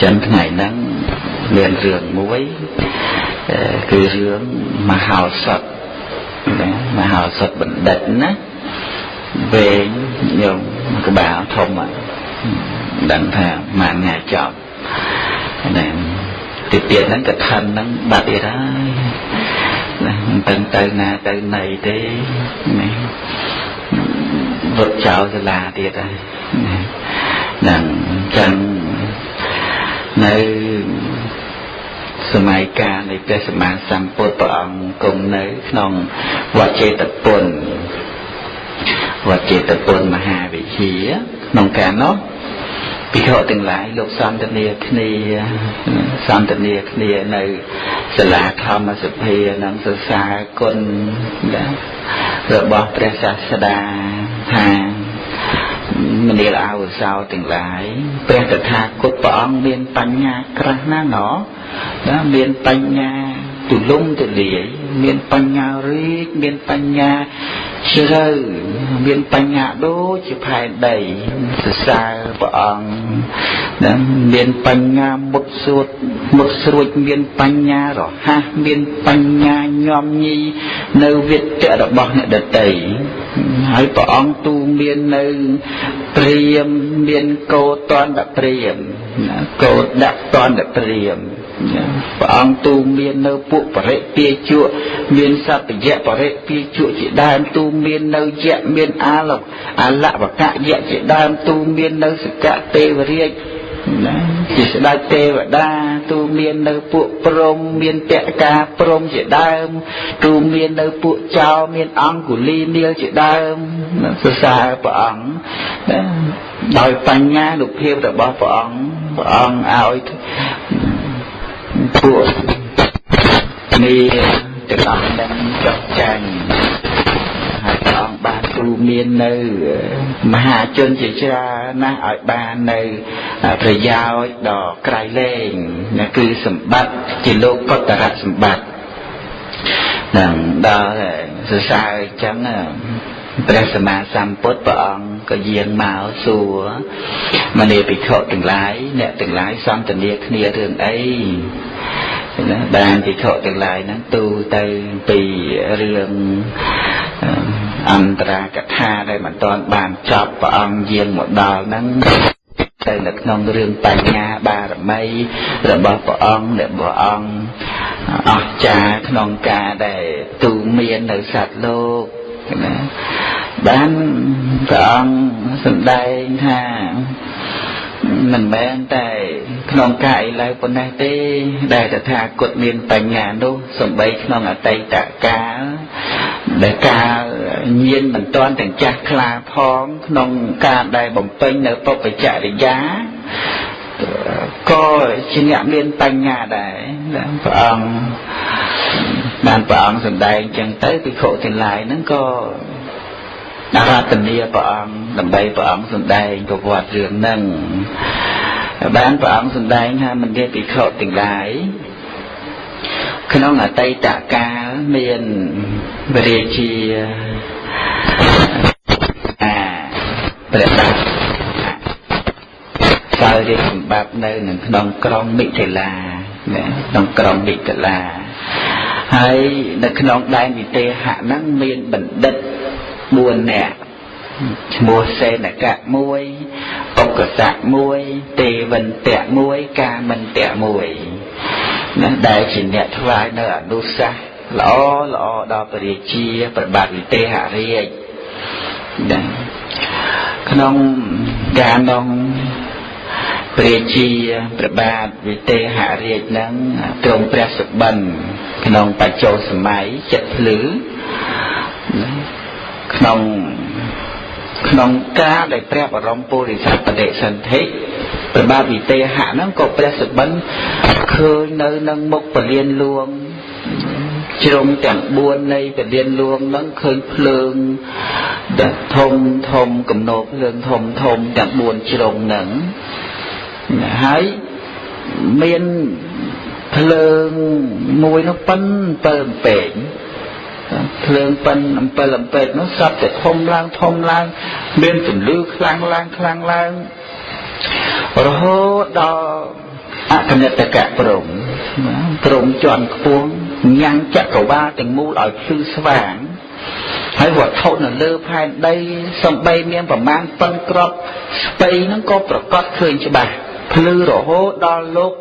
ចឹងថ្ងៃហ្នឹងមានរឿងមួយគឺរឿងមហោសថមហោសថបណ្ឌិតណាវែងញោមក្បាលធំដឹងថាមួយថ្ងៃចប់ណាទីទៀតហ្នឹងកឋិនហ្នឹងបាត់ទៀតហើយណាមិនទៅណាទៅណីទេណាវត្តចោលសាលាទៀតហើយហ្នឹងចឹងនៅសម័យកាលនៃព្រះសម្មាសម្ពុទ្ធព្រះអង្គគង់នៅក្នុងវត្តចេតពុនវត្តចេតពុនមហាវិហារក្នុងកាលនោះភិក្ខុទាំងឡាយលោកសន្ទនាគ្នាសន្ទនាគ្នានៅសាលាធម្មសភានិងសរសើរគុណរបស់ព្រះសាស្តាថាមនាលអាវុសោទាំងឡាយព្រះតថាគតព្រះអង្គមានបញ្ញាក្រាស់ណាស់ណោះណាមានបញ្ញាទូលំទូលាយមានបញ្ញារីកមានបញ្ញាជ្រៅមានបញ្ញាដូចជាផែនដីសរសើរព្រះអង្គណាមានបញ្ញាមុតសួតមុតស្រួចមានបញ្ញារហ័សមានបញ្ញាញោមញីនៅវិទ្យរបស់អ្នកដទៃហើយព្រះអង្គទូមាននៅព្រាមមានកោតន្តព្រាមកោដាក់តន្តព្រាមព្រះអង្គទូមាននៅពួកបរិពាជក់មានសព្វយៈបរិពាជក់ជាដើមទូមាននៅយៈមានអាលអលវកយៈជាដើមទូមាននៅសកទេវរាជណាជាស្ដេចទេវតាទូមាននៅពួកព្រហ្មមានតកាព្រហ្មជាដើមទូមាននៅពួកចោមានអង្គុលីនាលជាដើមសរសើរព្រះអង្គណាដោយបញ្ញានុភាពរបស់ព្រះអង្គព្រះអង្គឲ្យពួកនេះទាំងអស់នឹងចុះចាញ់ហើយព្រះអង្គបានទូមាននៅមហាជនជាច្រើនណាស់ឲ្យបាននៅប្រយោជន៍ដ៏ក្រៃលែងណាគឺសម្បត្តិជាលោកុត្តរសម្បត្តិនឹងដល់សរសើរអញ្ចឹងព្រះសម្មាសម្ពុទ្ធព្រះអង្គក៏យាងមកសួរមនាភិក្ខុទាំងឡាយអ្នកទាំងឡាយសន្ទនាគ្នារឿងអីណាបានភិក្ខុទាំងឡាយហ្នឹងទូទៅពីរឿងអន្តរាកថាដែលមិនទាន់បានចប់ព្រះអង្គយាងមកដល់ហ្នឹងទៅនៅក្នុងរឿងបញ្ញាបារមីរបស់ព្រះអង្គដែលព្រះអង្គអស្ចារ្យក្នុងការដែលទូមាននៅសត្វលោកណាបានព្រះអង្គសម្ដែងថាមិនមែនតែក្នុងកាយឥឡូវប៉ុណ្ណេះទេដែលតថាគតមានបញ្ញានោះសំបីក្នុងអតីតកាលដែលកាលញៀនមិនទាន់ទាំងចាស់ខ្លាផងក្នុងការដែលបំពេញនៅបុព្វចរិយាក៏ជាអ្នកមានបញ្ញាដែរព្រះអង្គបានព្រះអង្គសម្ដែងចឹងទៅភិក្ខុទាំងឡាយហ្នឹងក៏អារាធនាព្រះអង្គដើម្បីព្រះអង្គសម្ដែងប្រវត្តិរឿងហ្នឹងបានព្រះអង្គសម្ដែងថាមនាលភិក្ខុទាំងឡាយក្នុងអតីតកាលមានព្រះរាជាព្រះបាទសោយរាជសម្បត្តិនៅក្នុងក្រុងមិថិលាក្នុងក្រុងមិថិលាហើយនៅក្នុងដែនវិទេហៈហ្នឹងមានបណ្ឌិត4នាក់ឈ្មោះសេនកៈ1ឧកសៈ1ទេវិន្តៈ1កាមិន្តៈ1ណាដែលជាអ្នកថ្វាយនៅអនុសាសន៍ល្អល្អដល់ព្រះរាជាព្រះបាទវិទេហរាជណាក្នុងកាលនោះព្រះជាព្រះបាទវិទេហរាជនឹងទ្រង់ព្រះសុបិនក្នុងបច្ចុប្បន្នសម័យចិត្តភ្លឺក្នុងក្នុងកាលដែលព្រះបរមពុរិស័ទបដិសន្ធិព្រះបាទវិទេហៈហ្នឹងក៏ព្រះសុបិនឃើញនៅនឹងមុខពលានលួងជ្រុងទាំង4នៃពលានលួងហ្នឹងឃើញភ្លើងដែលធំធំកំណោភ្លើងធំធំទាំង4ជ្រុងហ្នឹងហើយមានភ្លើងមួយនោះប៉ិន7អំពែងភ្លើងប៉ិនអំពិលអំពែកនោះសត្វតែធំឡើងធំឡើងមានពន្លឺខ្លាំងឡើងខ្លាំងឡើងរហូតដល់ និតកៈព្រំព្រំជាន់ខ្ពស់ញ៉ាំងចក្រវាលទាំងមូលឲ្យភ្លឺស្វាងហើយវត្ថុនៅលើផែនដីសំបីមានប្រមាណប៉ុនក្របស្ពៃហ្នឹងក៏ប្រកាសឃើញច្បាស់ភ្លឺរហូតដល់លោក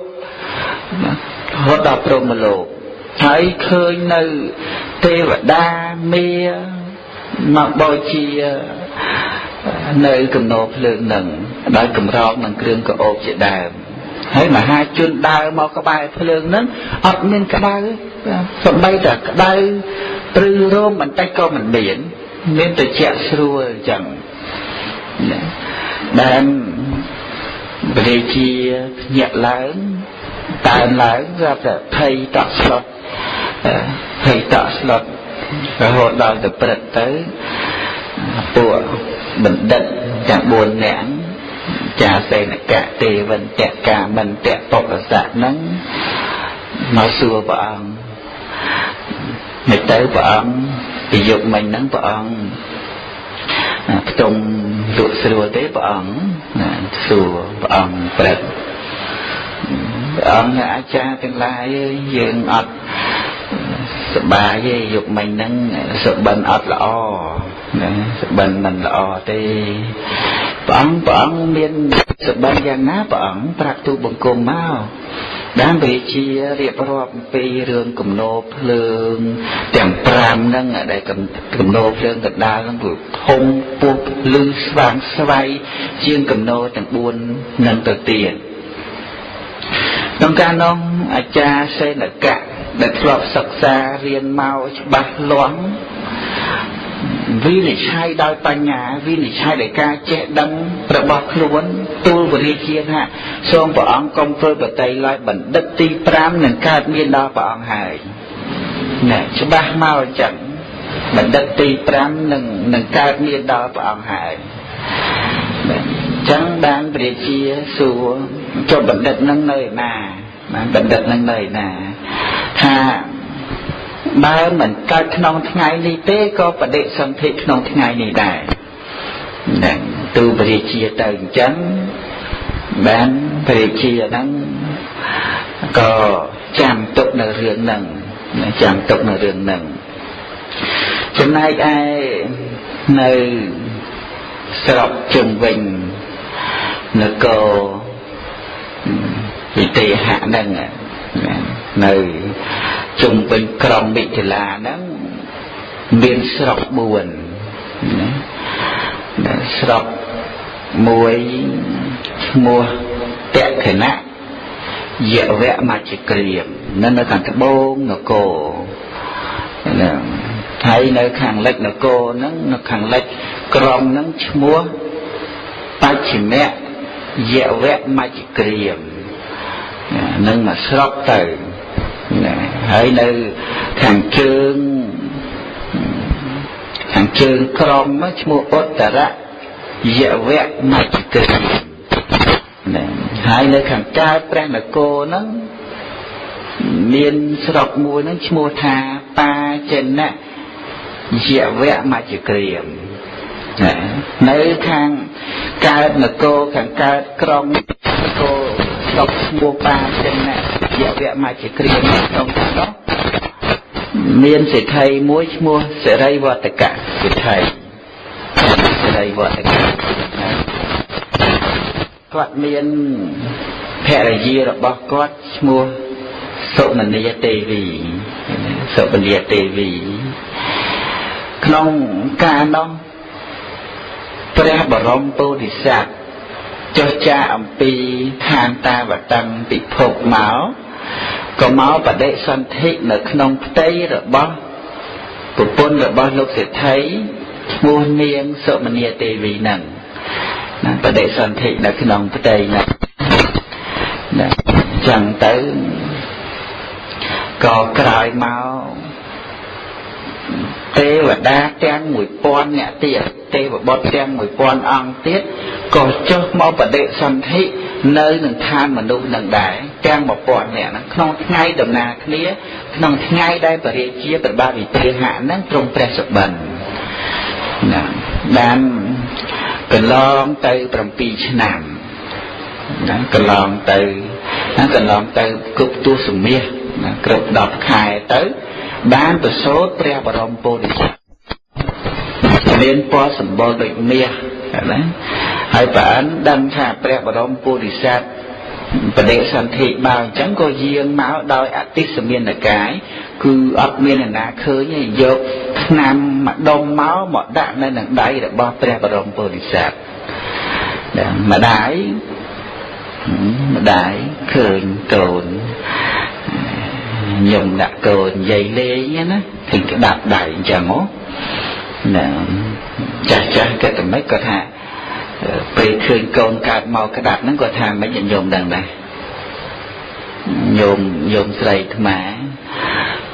រហូតដល់ព្រហ្មលោកហើយឃើញនៅទេវតាមាមកបូជានៅកំណោភ្លើងនឹងដោយកម្រោកនឹងគ្រឿងក្រអូបជាដើមហើយមហាជនដើរមកក្បែរភ្លើងនឹងអត់មានក្តៅសំបីតែក្តៅព្រឺរោមបន្តិចក៏មិនមានមានតែជាក់ស្រួលអញ្ចឹងដែលព្រះជាភ្ញាក់ឡើងតើនឡើងស្រាប់តែភ័យតក់ស្លុតភ័យតក់ស្លុតរហូតដល់ទៅព្រឹកទៅពួកបណ្ឌិតទាំង4នាក់ចាសេនកៈទេវិន្តៈកាមន្តៈបុព្វសៈហ្នឹងមកសួរព្រះអង្គមិនទៅព្រះអង្គពីយប់មិញហ្នឹងព្រះអង្គផ្ទុំលក់ស្រួលទេព្រះអង្គសួរព្រះអង្គព្រឹកព្រះអង្គអាចារ្យទាំងឡាយយើងអត់សប្បាយទេយប់មិញហ្នឹងសុបិនអត់ល្អណាសុបិនមិនល្អទេព្រះអង្គមានសុបិនយ៉ាងណាព្រះអង្គប្រាប់ទូបង្គំមកបានព្រះជារៀបរាប់អំពីរឿងគំនរភ្លើងទាំង5ហ្នឹងដែលគំនរភ្លើងកណ្ដាលហ្នឹងគឺធំពោះភ្លឺស្វាងស្វ័យជាងគំនរទាំង4នឹងទៅទៀតក្នុងការនោះអាចារ្យសេនកៈដែលធ្លាប់សិក្សារៀនមកច្បាស់លាស់វិនិច្ឆ័យដោយបញ្ញាវិនិច្ឆ័យដោយការចេះដឹងរបស់ខ្លួនទូលព្រះរាជាថាសូមព្រះអង្គកុំធ្វើបតីឡើយបណ្ឌិតទី5នឹងកើតមានដល់ព្រះអង្គហើយណែច្បាស់មកអញ្ចឹងបណ្ឌិតទី5នឹងកើតមានដល់ព្រះអង្គហើយអញ្ចឹងបានព្រះរាជាសួរចុះបណ្ឌិតនឹងនៅឯណាបានបណ្ឌិតនឹងនៅឯណាថាបើមិនកើតក្នុងថ្ងៃនេះទេក៏បដិសន្ធិក្នុងថ្ងៃនេះដែរហ្នឹងទូព្រះរាជាទៅអញ្ចឹងបានព្រះរាជាហ្នឹងក៏ចាំទុកនៅរឿងហ្នឹងចាំទុកនៅរឿងហ្នឹងចំណែកឯនៅស្រុកជុំវិញនគរវិទេហៈហ្នឹងនៅជុំវិញក្រុងមិថិលាហ្នឹងមានស្រុក4ណាស្រុកមួយឈ្មោះតក្ខណៈយវៈមជ្ឈក្រាមនៅខាងត្បូងនគរហ្នឹងហើយនៅខាងលិចនគរហ្នឹងនៅខាងលិចក្រុងហ្នឹងឈ្មោះបច្ឆិមៈយវៈមជ្ឈក្រាមនឹងមកស្រុកទៅណាហើយនៅខាងជើងក្រុងឈ្មោះឧត្តរយវៈមជ្ឈក្រាមណាហើយនៅខាងកើតព្រះនគរហ្នឹងមានស្រុកមួយហ្នឹងឈ្មោះថាបាចេនៈយវៈមជ្ឈក្រាមណានៅខាងកើតនគរខាងកើតក្រុងនគរស្រុកឈ្មោះបាចេនៈយវៈមជ្ឈក្រាមក្នុងនោះមានសេដ្ឋីមួយឈ្មោះសិរីវត្តកៈសេដ្ឋីសិរីវត្តកៈគាត់មានភរិយារបស់គាត់ឈ្មោះសុមនីទេវីសុមនីទេវីក្នុងកាលនោះព្រះបរមពោធិសត្វចុះចាអំពីឋានតាវតឹងពិភពមកក៏មកបដិសន្ធិនៅក្នុងផ្ទៃរបស់ប្រពន្ធរបស់លោកសេដ្ឋីឈ្មោះនាងសុមនីទេវីហ្នឹងណាបដិសន្ធិនៅក្នុងផ្ទៃហ្នឹងណាចឹងទៅក៏ក្រោយមកទេវតាទាំង1000នាក់ទៀតទេវបុត្រទាំង1000អង្គទៀតក៏ចុះមកបដិសន្ធិនៅនឹងឋានមនុស្សនឹងដែរទាំង1000នាក់ហ្នឹងក្នុងថ្ងៃដំណើរគ្នាក្នុងថ្ងៃដែលព្រះរាជាព្រះបាទវិទេហៈហ្នឹងទ្រង់ព្រះសុបិនណាបានកន្លងទៅ7ឆ្នាំណាកន្លងទៅ កន្លងទៅគ្រប់ទសមាសគ្រប់10ខែទៅបានប្រសូតព្រះបរមពោធិសត្វមានពណ៌សម្បុរដូចមាសណាហើយព្រះអិនដឹងថាព្រះបរមពោធិសត្វបដិសន្ធិមកអញ្ចឹងក៏យាងមកដោយអតិសមានកាយគឺអត់មានអ្នកណាឃើញទេយកថ្នាំមួយដុំមកដាក់នៅនឹងដៃរបស់ព្រះបរមពោធិសត្វម្ដាយឃើញកូនខ្ញុំដាក់កូននិយាយលេងណាឃើញក្តាប់ដៃអញ្ចឹងហ៎ណាចាស់ចាស់គាត់តែមិនគាត់ថាពេលឃើញកូនកើតមកក្តាប់ហ្នឹងគាត់ថាមិនញោមដឹងដែរញោមស្រីអាត្មា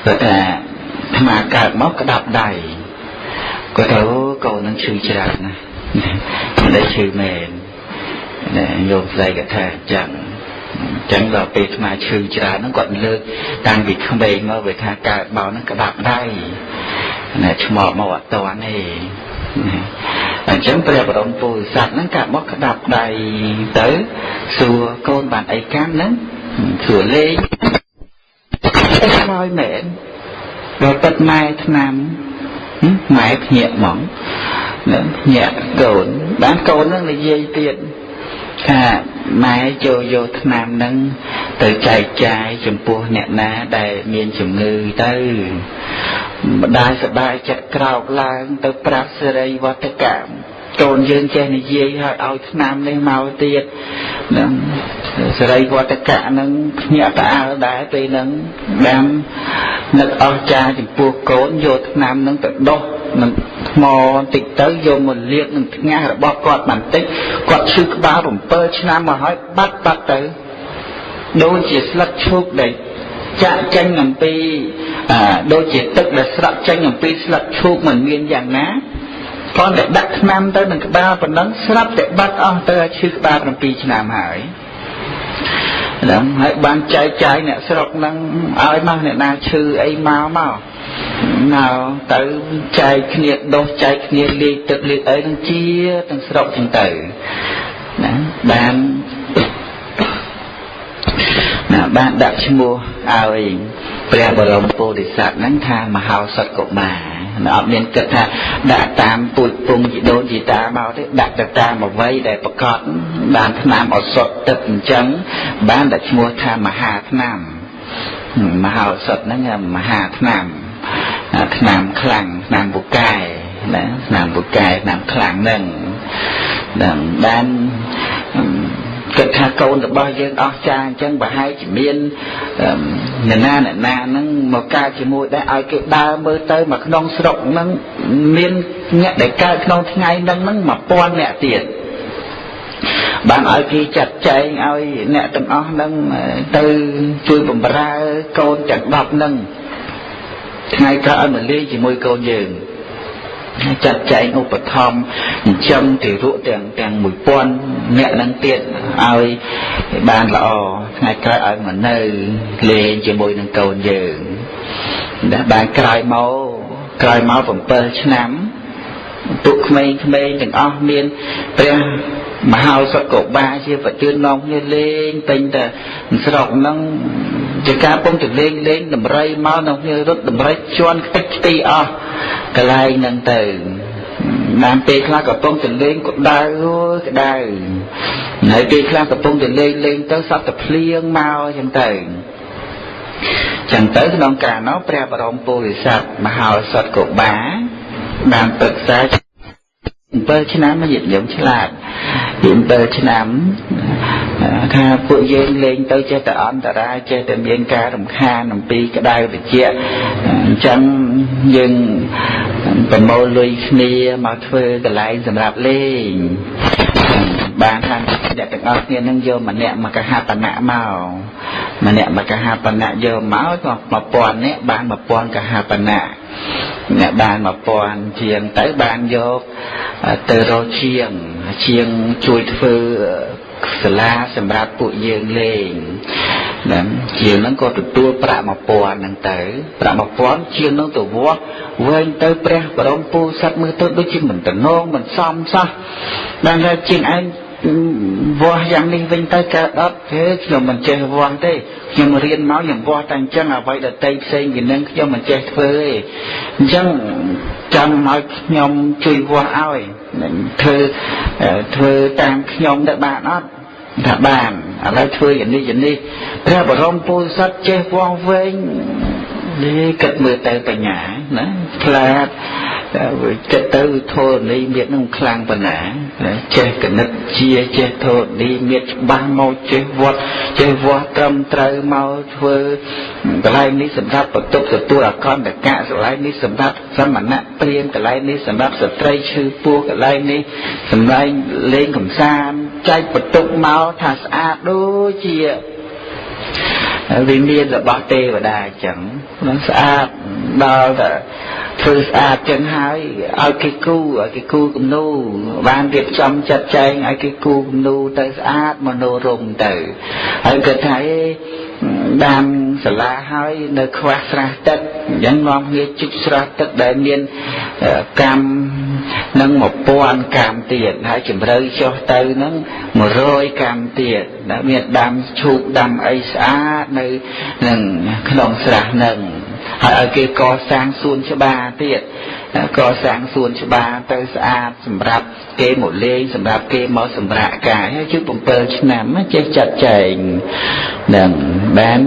គាត់ថាអាត្មាកើតមកក្តាប់ដៃគាត់ថាអូកូននឹងឈឺច្រើនណាស់មិនได้ឈឺមែនណាញោមស្រីគាត់ថាអញ្ចឹងដល់ពេលអាត្មាឈឺច្រើនហ្នឹងគាត់លើកតាំងពីក្មេងមកវាថាកើតមកហ្នឹងក្តាប់ដៃណាឆ្មក់មកអត់តាន់ទេអញ្ចឹងព្រះបរមពោធិសត្វហ្នឹងកាប់មកក្តាប់ដៃទៅសួរកូនបានអីកម្មហ្នឹងសួរលេងឆ្លើយមែនដល់ពិតម៉ែឆ្នាំម៉ែភ្ញាក់ហ្មងនឹងភ្ញាក់កូនបានកូនហ្នឹងនិយាយទៀតថាម៉ែចូលយកឆ្នាំហ្នឹងទៅចែកចាយចំពោះអ្នកណាដែលមានជំងឺទៅម្ដាយសប្បាយចិត្តក្រោកឡើងទៅប្រាប់សិរីវត្តកម្មកូនយើងចេះនិយាយឲ្យឲ្យឆ្នាំនេះមកទៀតនឹងសិរីវត្តកៈនឹងភ្ញាក់ផ្អើលដែរពេលហ្នឹងបាននឹកអស្ចារ្យចំពោះកូនយកឆ្នាំនឹងទៅដុសនឹងថ្មបន្តិចទៅយកមកលាបនឹងថ្ងាសរបស់គាត់បន្តិចគាត់ឈឺក្បាល7ឆ្នាំមកហើយបាត់ទៅដូចជាស្លឹកឈូកដែលចាក់ចេញអំពីដូចជាទឹកដែលស្រក់ចេញអំពីស្លឹកឈូកមិនមានយ៉ាងណាគ្រាន់តែដាក់ថ្នាំទៅនឹងក្បាលប៉ុណ្ណឹងស្រាប់តែបាត់អស់ទៅឲ្យឈឺក្បាល7ឆ្នាំហើយហ្នឹងហើយបានចែកចាយអ្នកស្រុកហ្នឹងឲ្យមកអ្នកណាឈឺអីមកមកទៅចែកគ្នាដុសចែកគ្នាលាយទឹកលាយអីនឹងជាទាំងស្រុកចឹងទៅណាបានណាបានដាក់ឈ្មោះឲ្យព្រះបរមពោធិសត្វហ្នឹងថាមហោសថកុមារអត់មានគិតថាដាក់តាមពូជពងជីដូនជីតាមកទេដាក់ទៅតាមអ្វីដែលប្រកបបានថ្នាំឱសថទឹកអញ្ចឹងបានតែឈ្មោះថាមហាថ្នាំមហោសថហ្នឹងមហាថ្នាំថ្នាំខ្លាំងថ្នាំពូកែណាថ្នាំពូកែថ្នាំខ្លាំងហ្នឹងបានគិតថាកូនរបស់យើងអស់ចាអញ្ចឹងប្រហែលជាមានអ្នកណាអ្នកណាហ្នឹងមកកើតជាមួយដែរឲ្យគេដើរមើលទៅមកក្នុងស្រុកហ្នឹងមានអ្នកដែលកើតក្នុងថ្ងៃហ្នឹងហ្នឹង1000អ្នកទៀតបានឲ្យគេចាត់ចែងឲ្យអ្នកទាំងអស់ហ្នឹងទៅជួយបម្រើកូនទាំង10ហ្នឹងថ្ងៃក្រោយឲ្យមកលេងជាមួយកូនយើងចាត់ចែងឧបត្ថម្ភចិញ្ចឹមទារកទាំង1000អ្នកនឹងទៀតឲ្យបានល្អថ្ងៃក្រោយឲ្យមកនៅលេងជាមួយនឹងកូនយើងដែលបានក្រោយមក7ឆ្នាំពួកក្មេងៗទាំងអស់មានព្រះមហោសថកុមារជាប្រជឿននាំគ្នាលេងពេញតែស្រុកហ្នឹងជាការពងទៅលេងដំរីមកនាំគ្នារត់ដំរីជន់ខ្ទេចខ្ទីអស់កន្លែងហ្នឹងទៅបានពេលខ្លះកំពុងទៅលេងក៏ដៅក្ដៅហើយពេលខ្លះកំពុងទៅលេងទៅសត្វតែភ្លៀងមកអញ្ចឹងទៅក្នុងកាលនោះព្រះបរមពោធិសត្វមហោសថកុមារបានប្រឹក្សា7ឆ្នាំមកញាតិញោមឆ្លាត7ឆ្នាំថាពួកយើងលេងទៅចេះតែអន្តរាយចេះតែមានការរំខានអំពីក្តៅត្រជាក់អញ្ចឹងយើងប្រមូលលុយគ្នាមកធ្វើកន្លែងសម្រាប់លេងបានថាអ្នកទាំងអស់គ្នានឹងយកម្នាក់មកកហបណៈមកម្នាក់មកកហបណៈយកមក1000នាក់បាន1000កហបណៈអ្នកបាន1000ជាងទៅបានយកទៅរកជាងជួយធ្វើសាលាសម្រាប់ពួកយើងលេងណាជាងហ្នឹងក៏ទទួលប្រាក់1000ហ្នឹងទៅប្រាក់1000ជាងហ្នឹងទៅវាស់វែងទៅព្រះបរមពោធិសត្វមើលទៅដូចជាមិនតំណងមិនសមសោះបានថាជាងឯង វាស់យ៉ាងនេះវិញទៅកើតអត់ទេខ្ញុំមិនចេះវាស់ទេខ្ញុំរៀនមកខ្ញុំវាស់តែអញ្ចឹងអ្វីដតីផ្សេងពីនឹងខ្ញុំមិនចេះធ្វើទេអញ្ចឹងចង់ឲ្យខ្ញុំជួយវាស់ឲ្យធ្វើតាមខ្ញុំទៅបានអត់ថាបានឥឡូវធ្វើយ៉ាងនេះយ៉ាងនេះព្រះបរមពោធិសត្វចេះវាស់វែងនេះគិតមើលទៅបញ្ញាណាខ្លាតគិតទៅធរណីមាត្រនឹងខ្លាំងប៉ុណ្ណាចេះគណិតជាចេះធរណីមាត្រច្បាស់មកចេះវត្តចេះវាស់ត្រឹមត្រូវមកធ្វើកន្លែងនេះសម្រាប់បន្ទប់ទទួលអកន្តកៈកន្លែងនេះសម្រាប់សមណៈព្រាហ្មណ៍កន្លែងនេះសម្រាប់ស្ត្រីឈឺពោះកន្លែងនេះសម្រាប់លេងកម្សាន្តចែកបន្ទប់មកថាស្អាតដូចជាវិមានរបស់ទេវតាអញ្ចឹងនឹងស្អាតដល់តែធ្វើស្អាតចឹងហើយឲ្យគេគូឲ្យគេគូគំនូបានរៀបចំចាត់ចែងឲ្យគេគូគំនូទៅស្អាតមនោរម្យទៅហើយគាត់ថាអេដាំសាលាហើយនៅខ្វះស្រះទឹកអញ្ចឹងនាំគ្នាជីកស្រះទឹកដែលមានកម្មនឹង1000កម្មទៀតហើយជំរឿចុះទៅនឹង100កម្មទៀតដែលមានដាំឈូកដាំអីស្អាតនៅនឹងក្នុងស្រះនឹងហើយឲ្យគេកសាងសួនច្បារទៀតកសាងសួនច្បារទៅស្អាតសម្រាប់គេមកលេងសម្រាប់គេមកសម្រាកកាយហើយជិត7ឆ្នាំចេះចាត់ចែងនឹងបាន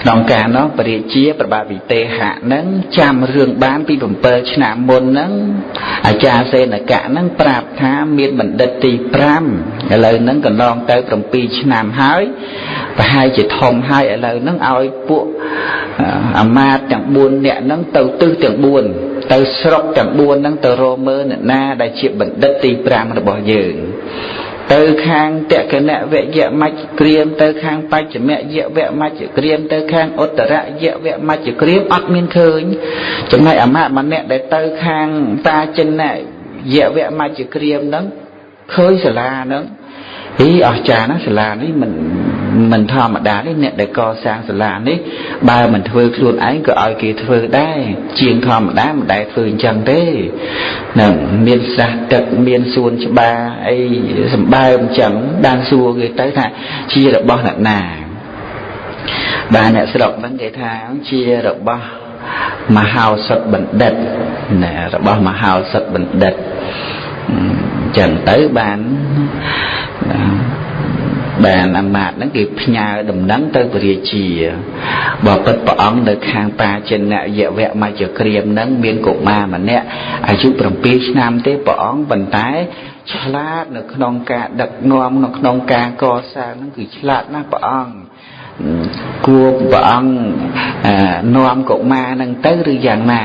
ក្នុងកាលនោះព្រះរាជាប្របាទវិទេហៈនឹងចាំរឿងបានពី7ឆ្នាំមុននឹងអាចារ្យសេនកៈនឹងប្រាប់ថាមានបណ្ឌិតទី5ឥឡូវនឹងកន្លងទៅ7ឆ្នាំហើយប្រហែលជាធំហើយឥឡូវនឹងឲ្យពួកអាមាត្យទាំង4នាក់នឹងទៅទិសទាំង4ទៅស្រុកទាំង4នឹងទៅរកមើលអ្នកណាដែលជាបណ្ឌិតទី5របស់យើងទៅខាងតកណវយមច្ចក្រៀមទៅខាងបច្ចមយវមច្ចក្រៀមទៅខាងឧត្តរយវមច្ចក្រៀមអត់មានឃើញចំណែកអាមាត្យម្នាក់ដែលទៅខាងតាចិនយវមច្ចក្រៀមហ្នឹងឃើញសាលាហ្នឹងហីអស្ចារ្យណាស់សាលានេះមិនធម្មតាទេអ្នកដែលកសាងសាលានេះបើមិនធ្វើខ្លួនឯងក៏ឲ្យគេធ្វើដែរជាងធម្មតាមិនដែលធ្វើអញ្ចឹងទេនឹងមានស្រះទឹកមានសួនច្បារអីសម្បើមអញ្ចឹងបានសួរគេទៅថាជារបស់អ្នកណាបានអ្នកស្រុកហ្នឹងគេថាជារបស់មហោសថបណ្ឌិតណារបស់មហោសថបណ្ឌិតអញ្ចឹងទៅបានអាមាត្យហ្នឹងគេផ្ញើដំណឹងទៅព្រះរាជាបើពិតព្រះអង្គនៅខាងបាចិនយវមច្ចក្រៀមហ្នឹងមានកុមារម្នាក់អាយុ7ឆ្នាំទេព្រះអង្គប៉ុន្តែឆ្លាតនៅក្នុងការដឹកនាំនៅក្នុងការកសាងហ្នឹងគឺឆ្លាតណាស់ព្រះអង្គគួរព្រះអង្គនាំកុមារហ្នឹងទៅឬយ៉ាងណា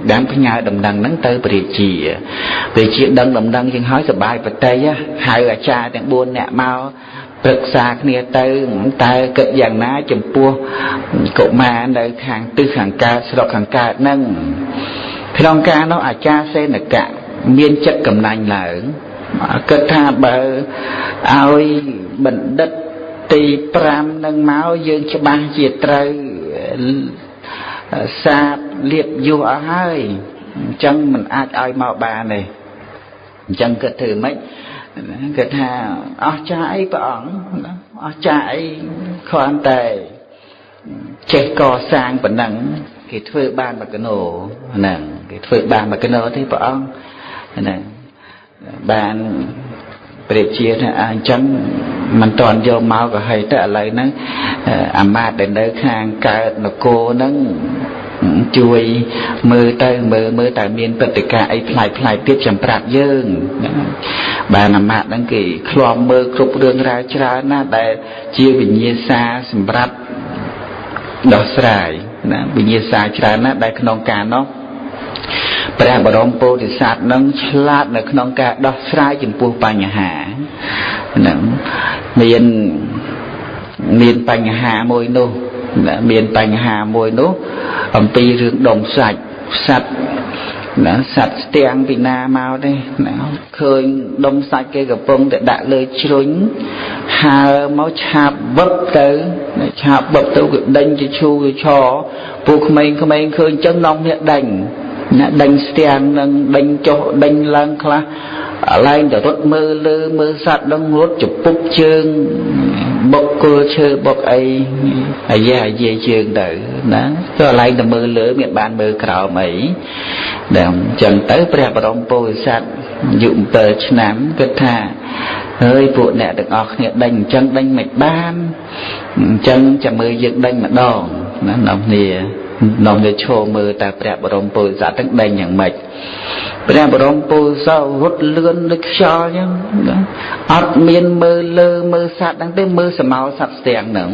បានផ្ញើដំណឹងហ្នឹងទៅព្រះរាជាព្រះរាជាដឹងដំណឹងជាងហើយសប្បាយបតីហៅអាចារ្យទាំង4នាក់មកប្រឹក្សាគ្នាទៅតើគិតយ៉ាងណាចំពោះកុមារនៅខាងទិសខាងកើតស្រុកខាងកើតហ្នឹងក្នុងការនោះអាចារ្យសេនកៈមានចិត្តកំណាញ់ឡើងគិតថាបើឲ្យបណ្ឌិតទី5នឹងមកយើងច្បាស់ជាត្រូវសាបលៀបយោអស់ហើយអញ្ចឹងមិនអាចឲ្យមកបានទេអញ្ចឹងគិតធ្វើម៉េចគិតថាអស្ចារ្យអីព្រះអង្គអស្ចារ្យអីគ្រាន់តែចេះកសាងប៉ុណ្ណឹងគេធ្វើបានមួយកណោហ្នឹងគេធ្វើបានមួយកណោទេព្រះអង្គហ្នឹងបានព្រះជាថាអញ្ចឹងមិនតាន់យកមកក៏ហើយទៅឥឡូវហ្នឹងអាមាត្យដែលនៅខាងកើតនគរហ្នឹងជួយមើលទៅមើលតែមានព្រឹត្តិការណ៍អីប្លែកៗទៀតចាំប្រាប់យើងបានអាមាត្យហ្នឹងគេឃ្លាំមើលគ្រប់រឿងរ៉ាវច្រើនណាស់ដែលជាវិញ្ញាសាសម្រាប់ដោះស្រាយណាវិញ្ញាសាច្រើនណាស់ដែលក្នុងការនោះព្រះបរមពោធិសត្វនឹងឆ្លាតនៅក្នុងការដោះស្រាយចំពោះបញ្ហាហ្នឹងមានបញ្ហាមួយនោះមានបញ្ហាមួយនោះអំពីរឿងដុំសាច់សត្វណាសត្វស្ទាំងពីណាមកទេណាឃើញដុំសាច់គេកំពុងតែដាក់លើជ្រុញហើមកឆាបវឹបទៅឆាបវឹបទៅគេដេញជាឈូជាឆពួកក្មេងៗឃើញអញ្ចឹងនាំគ្នាដេញណាដេញស្ទាំងនឹងដេញចុះដេញឡើងខ្លះ ឡើងទៅរត់មើលលើមើលសត្វនឹងរត់ជពុកជើងបុកគល់ឈើបុកអីអាយ៉ាអាយាជើងទៅណាទៅឡើងទៅមើលលើមានបានមើលក្រោមអីដល់អញ្ចឹងទៅព្រះបរមពោធិសត្វអាយុ7ឆ្នាំគិតថាហើយពួកអ្នកទាំងអស់គ្នាដេញអញ្ចឹងដេញមិនបានអញ្ចឹងចាំមើលយើងដេញម្ដងណានាំគ្នាឈរមើលតែព្រះបរមពោធិសត្វទាំងដេញយ៉ាងម៉េចព្រះបរមពោធិសត្វរត់លឿនដូចខ្យល់អញ្ចឹងអត់មានមើលលើមើលសត្វហ្នឹងទេមើលសមោលសត្វស្ទាំងហ្នឹង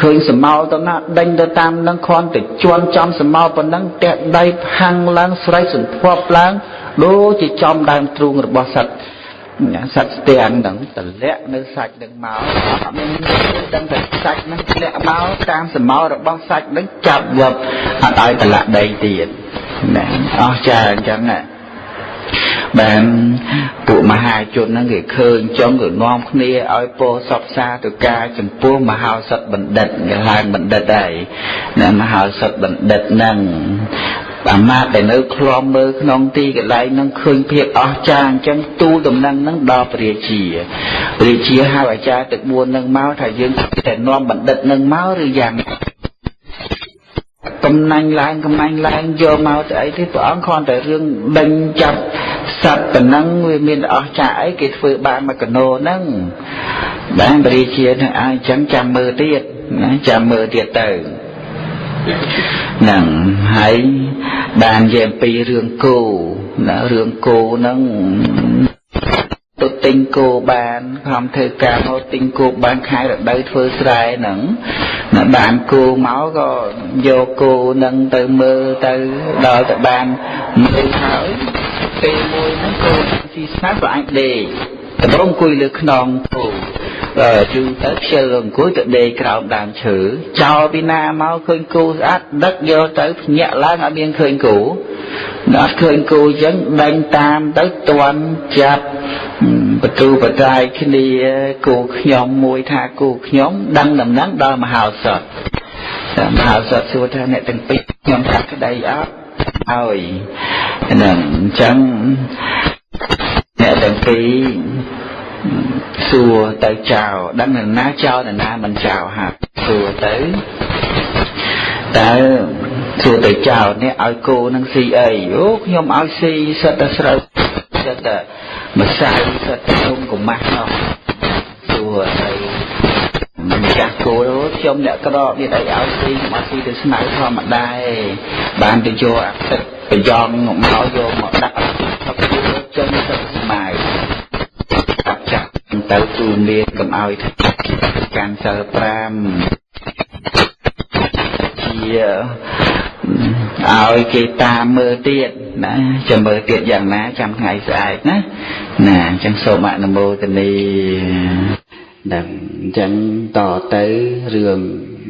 ឃើញសមោលទៅណាដេញទៅតាមហ្នឹងគ្រាន់តែជន់ចំសមោលប៉ុណ្ណឹងផ្ទះដៃផាំងឡើងស្រែកសន្ធាប់ឡើងដូចជាចំដើមទ្រូងរបស់សត្វស្ទាំងហ្នឹងតម្លាក់នៅសាច់ហ្នឹងមកអត់មានដឹងតែសាច់ហ្នឹងធ្លាក់មកតាមសមោលរបស់សាច់ហ្នឹងចាប់វឹបអត់ឲ្យតម្លាក់ដីទៀតណាអស់ចាអញ្ចឹងណាបានពួកមហាជនហ្នឹងគេឃើញចង់គេនាំគ្នាឲ្យពោសពសាទុការចំពោះមហោសថបណ្ឌិតគេឡើងបណ្ឌិតហើយណាមហោសថបណ្ឌិតហ្នឹងអាមាត្យដែលនៅឃ្លាំមើលក្នុងទីកន្លែងហ្នឹងឃើញភាពអស្ចារ្យអញ្ចឹងទូលដំណឹងហ្នឹងដល់ព្រះរាជាព្រះរាជាហៅអាចារ្យទាំង4ហ្នឹងមកថាយើងតែនាំបណ្ឌិតហ្នឹងមកឬយ៉ាងកំណាញ់ឡើងកំណាញ់ឡើងយកមកទៅអីទេព្រះអង្គគ្រាន់តែរឿងដេញចាប់សត្វប៉ុណ្ណឹងវាមានអស្ចារ្យអីគេធ្វើបានមកកណោហ្នឹងបានព្រះរាជានឹងឲ្យអញ្ចឹងចាំមើលទៀតណាចាំមើលទៀតទៅហ្នឹងហើយបាននិយាយអំពីរឿងគោណារឿងគោហ្នឹងទៅទិញគោបានខំធ្វើការមកទិញគោបានខែរដូវធ្វើស្រែហ្នឹងណាបានគោមកក៏យកគោហ្នឹងទៅមើលទៅដល់ទៅបានមើលហើយពេលមួយហ្នឹងគោស៊ីស្នាក៏អាចដេកតម្រុំអង្គុយលើខ្នងគោជូរទៅខ្ជិលអង្គុយទៅដេកក្រោមដើមឈើចោលពីណាមកឃើញគោស្អាតដឹកយកទៅភ្ញាក់ឡើងអត់មានឃើញគោអត់ឃើញគោអញ្ចឹងដេញតាមទៅទាន់ចាប់បទូបតាយគ្នាគោខ្ញុំមួយថាគោខ្ញុំដឹងដំណឹងដល់មហោសថមហោសថសួរថាអ្នកទាំងពីរខ្ញុំថាក្តីអត់ហើយហ្នឹងអញ្ចឹងអ្នកទាំងពីរសួរទៅចោលដឹងនរណាចោលនរណាមិនចោលហាត់សួរទៅតើសួរទៅចោលនេះឲ្យគោនឹងស៊ីអីអូខ្ញុំឲ្យស៊ីសិតតែស្រូវសិតតែម្សៅសិតតែនំកំម៉ាស់នោះសួរទៅម្ចាស់គោខ្ញុំអ្នកក្រមានអីឲ្យស៊ីខ្ញុំឲ្យស៊ីទៅស្មៅធម្មតាឯងបានទៅយកអាទឹកប្រយ៉ងមកយកមកដាក់ទៅចឹងទៅស្មៅចាក់ទៅទូមានកុំឲ្យកាន់សិល5ជាឲ្យគេតាមមើលទៀតណាចាំមើលទៀតយ៉ាងណាចាំថ្ងៃស្អែកណាណាអញ្ចឹងសូមអនុមោទនាដល់អញ្ចឹងតទៅរឿង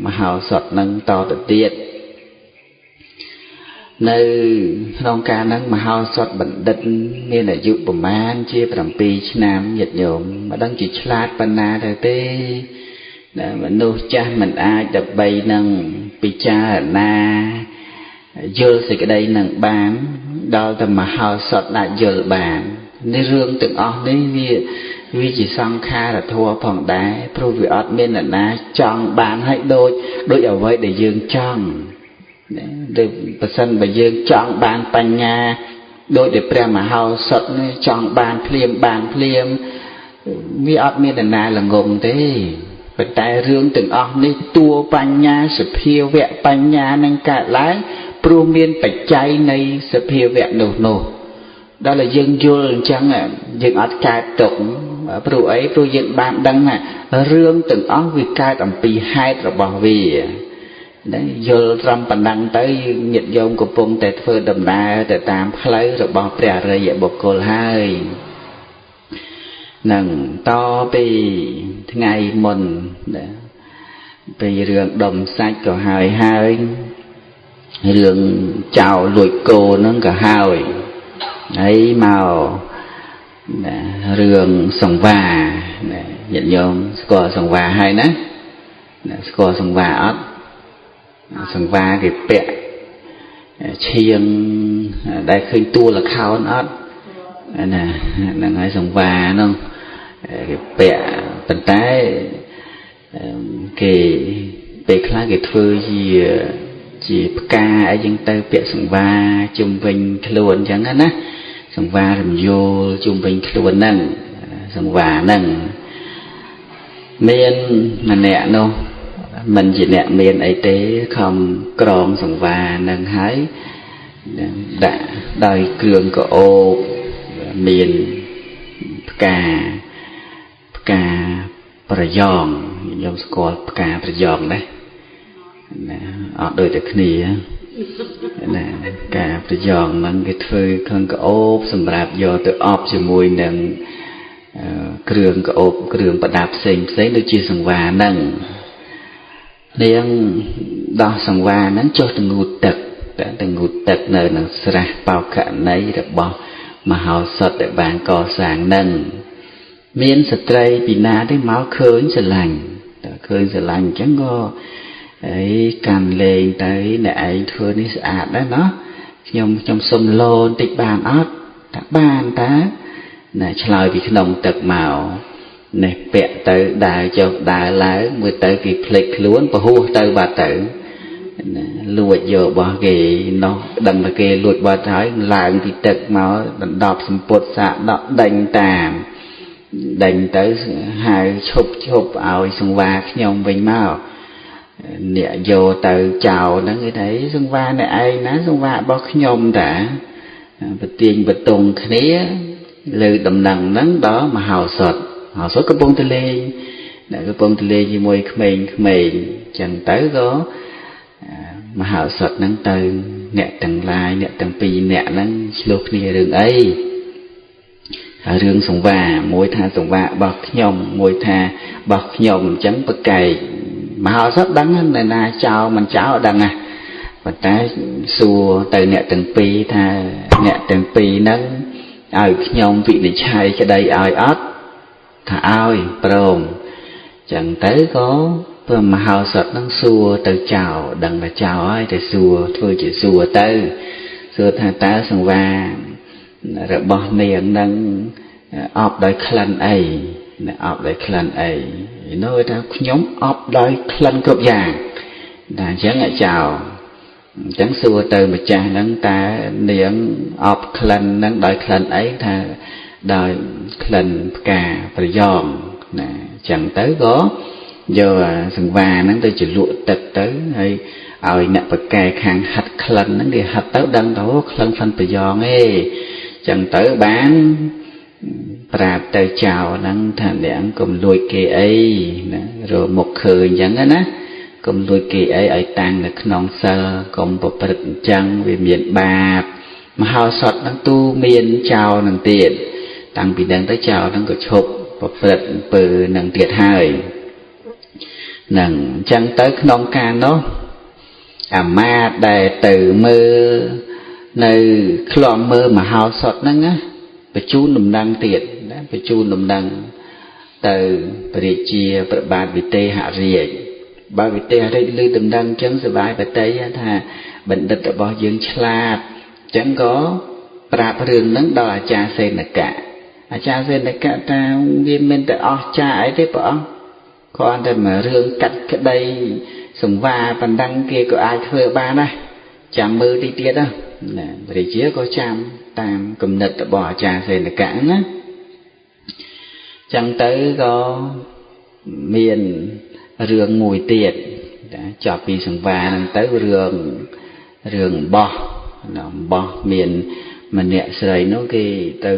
មហោសថនឹងតទៅទៀតនៅក្នុងការហ្នឹងមហោសថបណ្ឌិតមានអាយុប្រមាណជា7ឆ្នាំញាតិញោមមិនដឹងជាឆ្លាតប៉ុណ្ណាទៅទេដែលមនុស្សចាស់មិនអាចដើម្បីនឹងពិចារណាយល់សេចក្តីនឹងបានដល់តែមហោសថអាចយល់បាននេះរឿងទាំងអស់នេះវាជាសង្ខារធម៌ផងដែរព្រោះវាអត់មានអ្នកណាចង់បានឲ្យដូចអ្វីដែលយើងចង់ឬប្រសិនបើយើងចង់បានបញ្ញាដោយតែព្រះមហោសថនេះចង់បានភ្លាមបានភ្លាមវាអត់មានអ្នកណាល្ងងទេប៉ុន្តែរឿងទាំងអស់នេះតួបញ្ញាសភាវៈបញ្ញានឹងកើតឡើងព្រោះមានបច្ច័យនៃសភាវៈនោះដល់តែយើងយល់អញ្ចឹងយើងអត់កើតទុក្ខព្រោះអីព្រោះយើងបានដឹងថារឿងទាំងអស់វាកើតអំពីហេតុរបស់វាណាយល់ត្រឹមប៉ុណ្ណឹងទៅញាតិញោមកំពុងតែធ្វើដំណើរទៅតាមផ្លូវរបស់ព្រះអរិយបុគ្គលហើយនឹងតពីថ្ងៃមុនណាពីរឿងដុំសាច់ក៏ហើយហើយរឿងចោលលួចគោហ្នឹងក៏ហើយហើយមកណារឿងសង្វាណាញាតិញោមស្គាល់សង្វាហើយណាស្គាល់សង្វាអត់សង្វាគេពាក់ឈៀងដែលឃើញតួល្ខោនអត់ ណាហ្នឹងហើយសង្វាហ្នឹងគេពាក់ប៉ុន្តែគេពេលខ្លះគេធ្វើជាផ្កាអីចឹងទៅពាក់សង្វាជុំវិញខ្លួនចឹងណាសង្វារំយោលជុំវិញខ្លួនហ្នឹងសង្វាហ្នឹងមានម្នាក់នោះមិនជាអ្នកមានអីទេខំក្រងសង្វានឹងហើយដាក់ដោយគ្រឿងក្រអូបមានផ្កាផ្កាប្រយ៉ងខ្ញុំស្គាល់ផ្កាប្រយ៉ងដែរណាអត់ដូចតែគ្នាណាផ្កាប្រយ៉ងហ្នឹងគេធ្វើគ្រឿងក្រអូបសម្រាប់យកទៅអបជាមួយនឹងគ្រឿងក្រអូបគ្រឿងប្រដាប់ផ្សេងផ្សេងដូចជាសង្វាហ្នឹងនាងដោះសង្វាហ្នឹងចុះទៅងូតទឹកទៅងូតទឹកនៅនឹងស្រះបោកណីរបស់មហោសថដែលបានកសាងហ្នឹងមានស្ត្រីពីណាទេមកឃើញស្រឡាញ់តែឃើញស្រឡាញ់អញ្ចឹងក៏អីកាន់លេងទៅអ្នកឯងធ្វើនេះស្អាតដែរណោះខ្ញុំសុំលោនតិចបានអត់ថាបានតាណាឆ្លើយពីក្នុងទឹកមកនេះពាក់ទៅដើរចុះដើរឡើងមើលទៅគេភ្លេចខ្លួនពហោះទៅបាត់ទៅណាលួចយករបស់គេនោះដឹងតែគេលួចបាត់ហើយឡើងពីទឹកមកដណ្ដប់សម្ពុតសាកដកដេញតាមដេញទៅហៅឈប់ឈប់ឲ្យសង្វាខ្ញុំវិញមកអ្នកយកទៅចោលហ្នឹងគេថាសង្វាអ្នកឯងណាសង្វារបស់ខ្ញុំតាប្រទៀងបតុងគ្នាលើដំណឹងហ្នឹងដល់មហោសថមហោសថកំពុងទៅលេងអ្នកកំពុងទៅលេងជាមួយក្មេងៗចឹងទៅក៏មហោសថហ្នឹងទៅអ្នកទាំងឡាយអ្នកទាំងពីរអ្នកហ្នឹងឆ្លោះគ្នារឿងអីហើយរឿងសង្វាមួយថាសង្វារបស់ខ្ញុំមួយថារបស់ខ្ញុំអញ្ចឹងប្រកែកមហោសថដឹងនៅណាចោលមិនចោលដឹងណាប៉ុន្តែសួរទៅអ្នកទាំងពីរថាអ្នកទាំងពីរហ្នឹងឲ្យខ្ញុំវិនិច្ឆ័យក្តីឲ្យអត់ថាឲ្យព្រមចឹងទៅក៏ព្រះមហោសថនឹងសួរទៅចោលដឹងថាចោលហើយតែសួរធ្វើជាសួរទៅសួរថាតើសង្វារបស់នាងនឹងអបដោយក្លិនអីអបដោយក្លិនអីនោះថាខ្ញុំអបដោយក្លិនគ្រប់យ៉ាងតែអញ្ចឹងចោលអញ្ចឹងសួរទៅម្ចាស់ហ្នឹងតើនាងអបក្លិនហ្នឹងដោយក្លិនអីថាដោយក្លិនផ្កាប្រយ៉ងណាអញ្ចឹងទៅក៏យកសង្វាហ្នឹងទៅជ្រលក់ទឹកទៅហើយឲ្យអ្នកប្រកែខាងហាត់ក្លិនហ្នឹងគេហាត់ទៅដឹងទៅក្លិនប្រយ៉ងឯងអញ្ចឹងទៅបានប្រាប់ទៅចៅហ្នឹងថាអ្នកកុំលួចគេអីណារកមុខឃើញអញ្ចឹងណាកុំលួចគេអីឲ្យតាំងនៅក្នុងសិលកុំប្រព្រឹត្តអញ្ចឹងវាមានបាបមហោសថហ្នឹងទូមានចៅហ្នឹងទៀតតាំងពីដឹងទៅចៅហ្នឹងក៏ឈប់ប្រព្រឹត្តអំពើហ្នឹងទៀតហើយហ្នឹងអញ្ចឹងទៅក្នុងការនោះអាមាត្យដែលទៅមើលនៅឃ្លាំមើលមហោសថហ្នឹងណាបញ្ជូនដំណឹងទៀតណាបញ្ជូនដំណឹងទៅព្រះរាជាព្រះបាទវិទេហរាជបើវិទេហរាជឮដំណឹងអញ្ចឹងសប្បាយបតីថាបណ្ឌិតរបស់យើងឆ្លាតអញ្ចឹងក៏ប្រាប់រឿងហ្នឹងដល់អាចារ្យសេនកៈអាចារ្យសេនកៈថាវាមិនតែអស្ចារ្យអីទេព្រះអង្គគ្រាន់តែមួយរឿងកាត់ក្តីសង្វាប៉ុណ្ណឹងគេក៏អាចធ្វើបានដែរចាំមើលតិចទៀតណាព្រះរាជាក៏ចាំតាមគំនិតរបស់អាចារ្យសេនកៈណាចឹងទៅក៏មានរឿងមួយទៀតចប់ពីសង្វាហ្នឹងទៅរឿងបោះបោះមានម្នាក់ស្រីនោះគេទៅ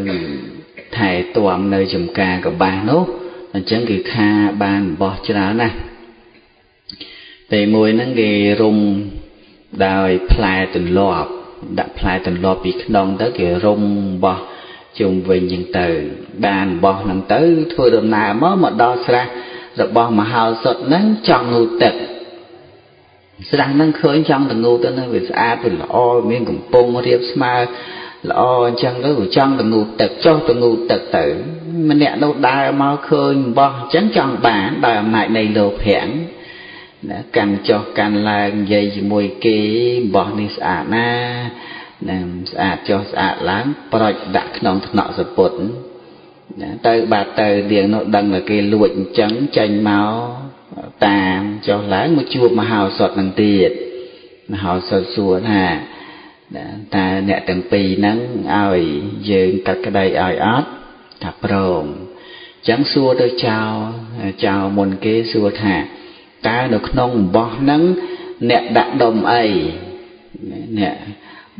ថែទាំនៅចំការកបាសនោះអញ្ចឹងគេខាបានបោះច្រើនណាស់ពេលមួយហ្នឹងគេរុំដោយផ្លែទន្លាប់ដាក់ផ្លែទន្លាប់ពីក្នុងទៅគេរុំបោះជុំវិញចឹងទៅបានបោះហ្នឹងទៅធ្វើដំណើរមកដល់ស្រះរបស់មហោសថហ្នឹងចង់ងូតទឹកស្រះហ្នឹងឃើញចង់ទៅងូតទៅហ្នឹងវាស្អាតវាល្អមានកំពង់រៀបស្មើល្អអញ្ចឹងទៅវាចង់ទៅងូតទឹកចុះទៅងូតទឹកទៅម្នាក់នោះដើរមកឃើញបោះអញ្ចឹងចង់បានដោយអំណាចនៃលោភៈណាកាន់ចុះកាន់ឡើងនិយាយជាមួយគេបោះនេះស្អាតណា ណាស្អាតចុះស្អាតឡើងប្រុចដាក់ក្នុងថ្នាក់សពុតណាទៅបាទទៅនាងនោះដឹងថាគេលួចអញ្ចឹងចេញមកតាមចុះឡើងមកជួបមហោសថនឹងទៀតមហោសថសួរថាតើអ្នកទាំងពីរហ្នឹងឲ្យយើងកាត់ក្តីឲ្យអត់ថាព្រមអញ្ចឹងសួរទៅចៅចៅមុនគេសួរថាតើនៅក្នុងអំបោះហ្នឹងអ្នកដាក់ដុំអីអ្នក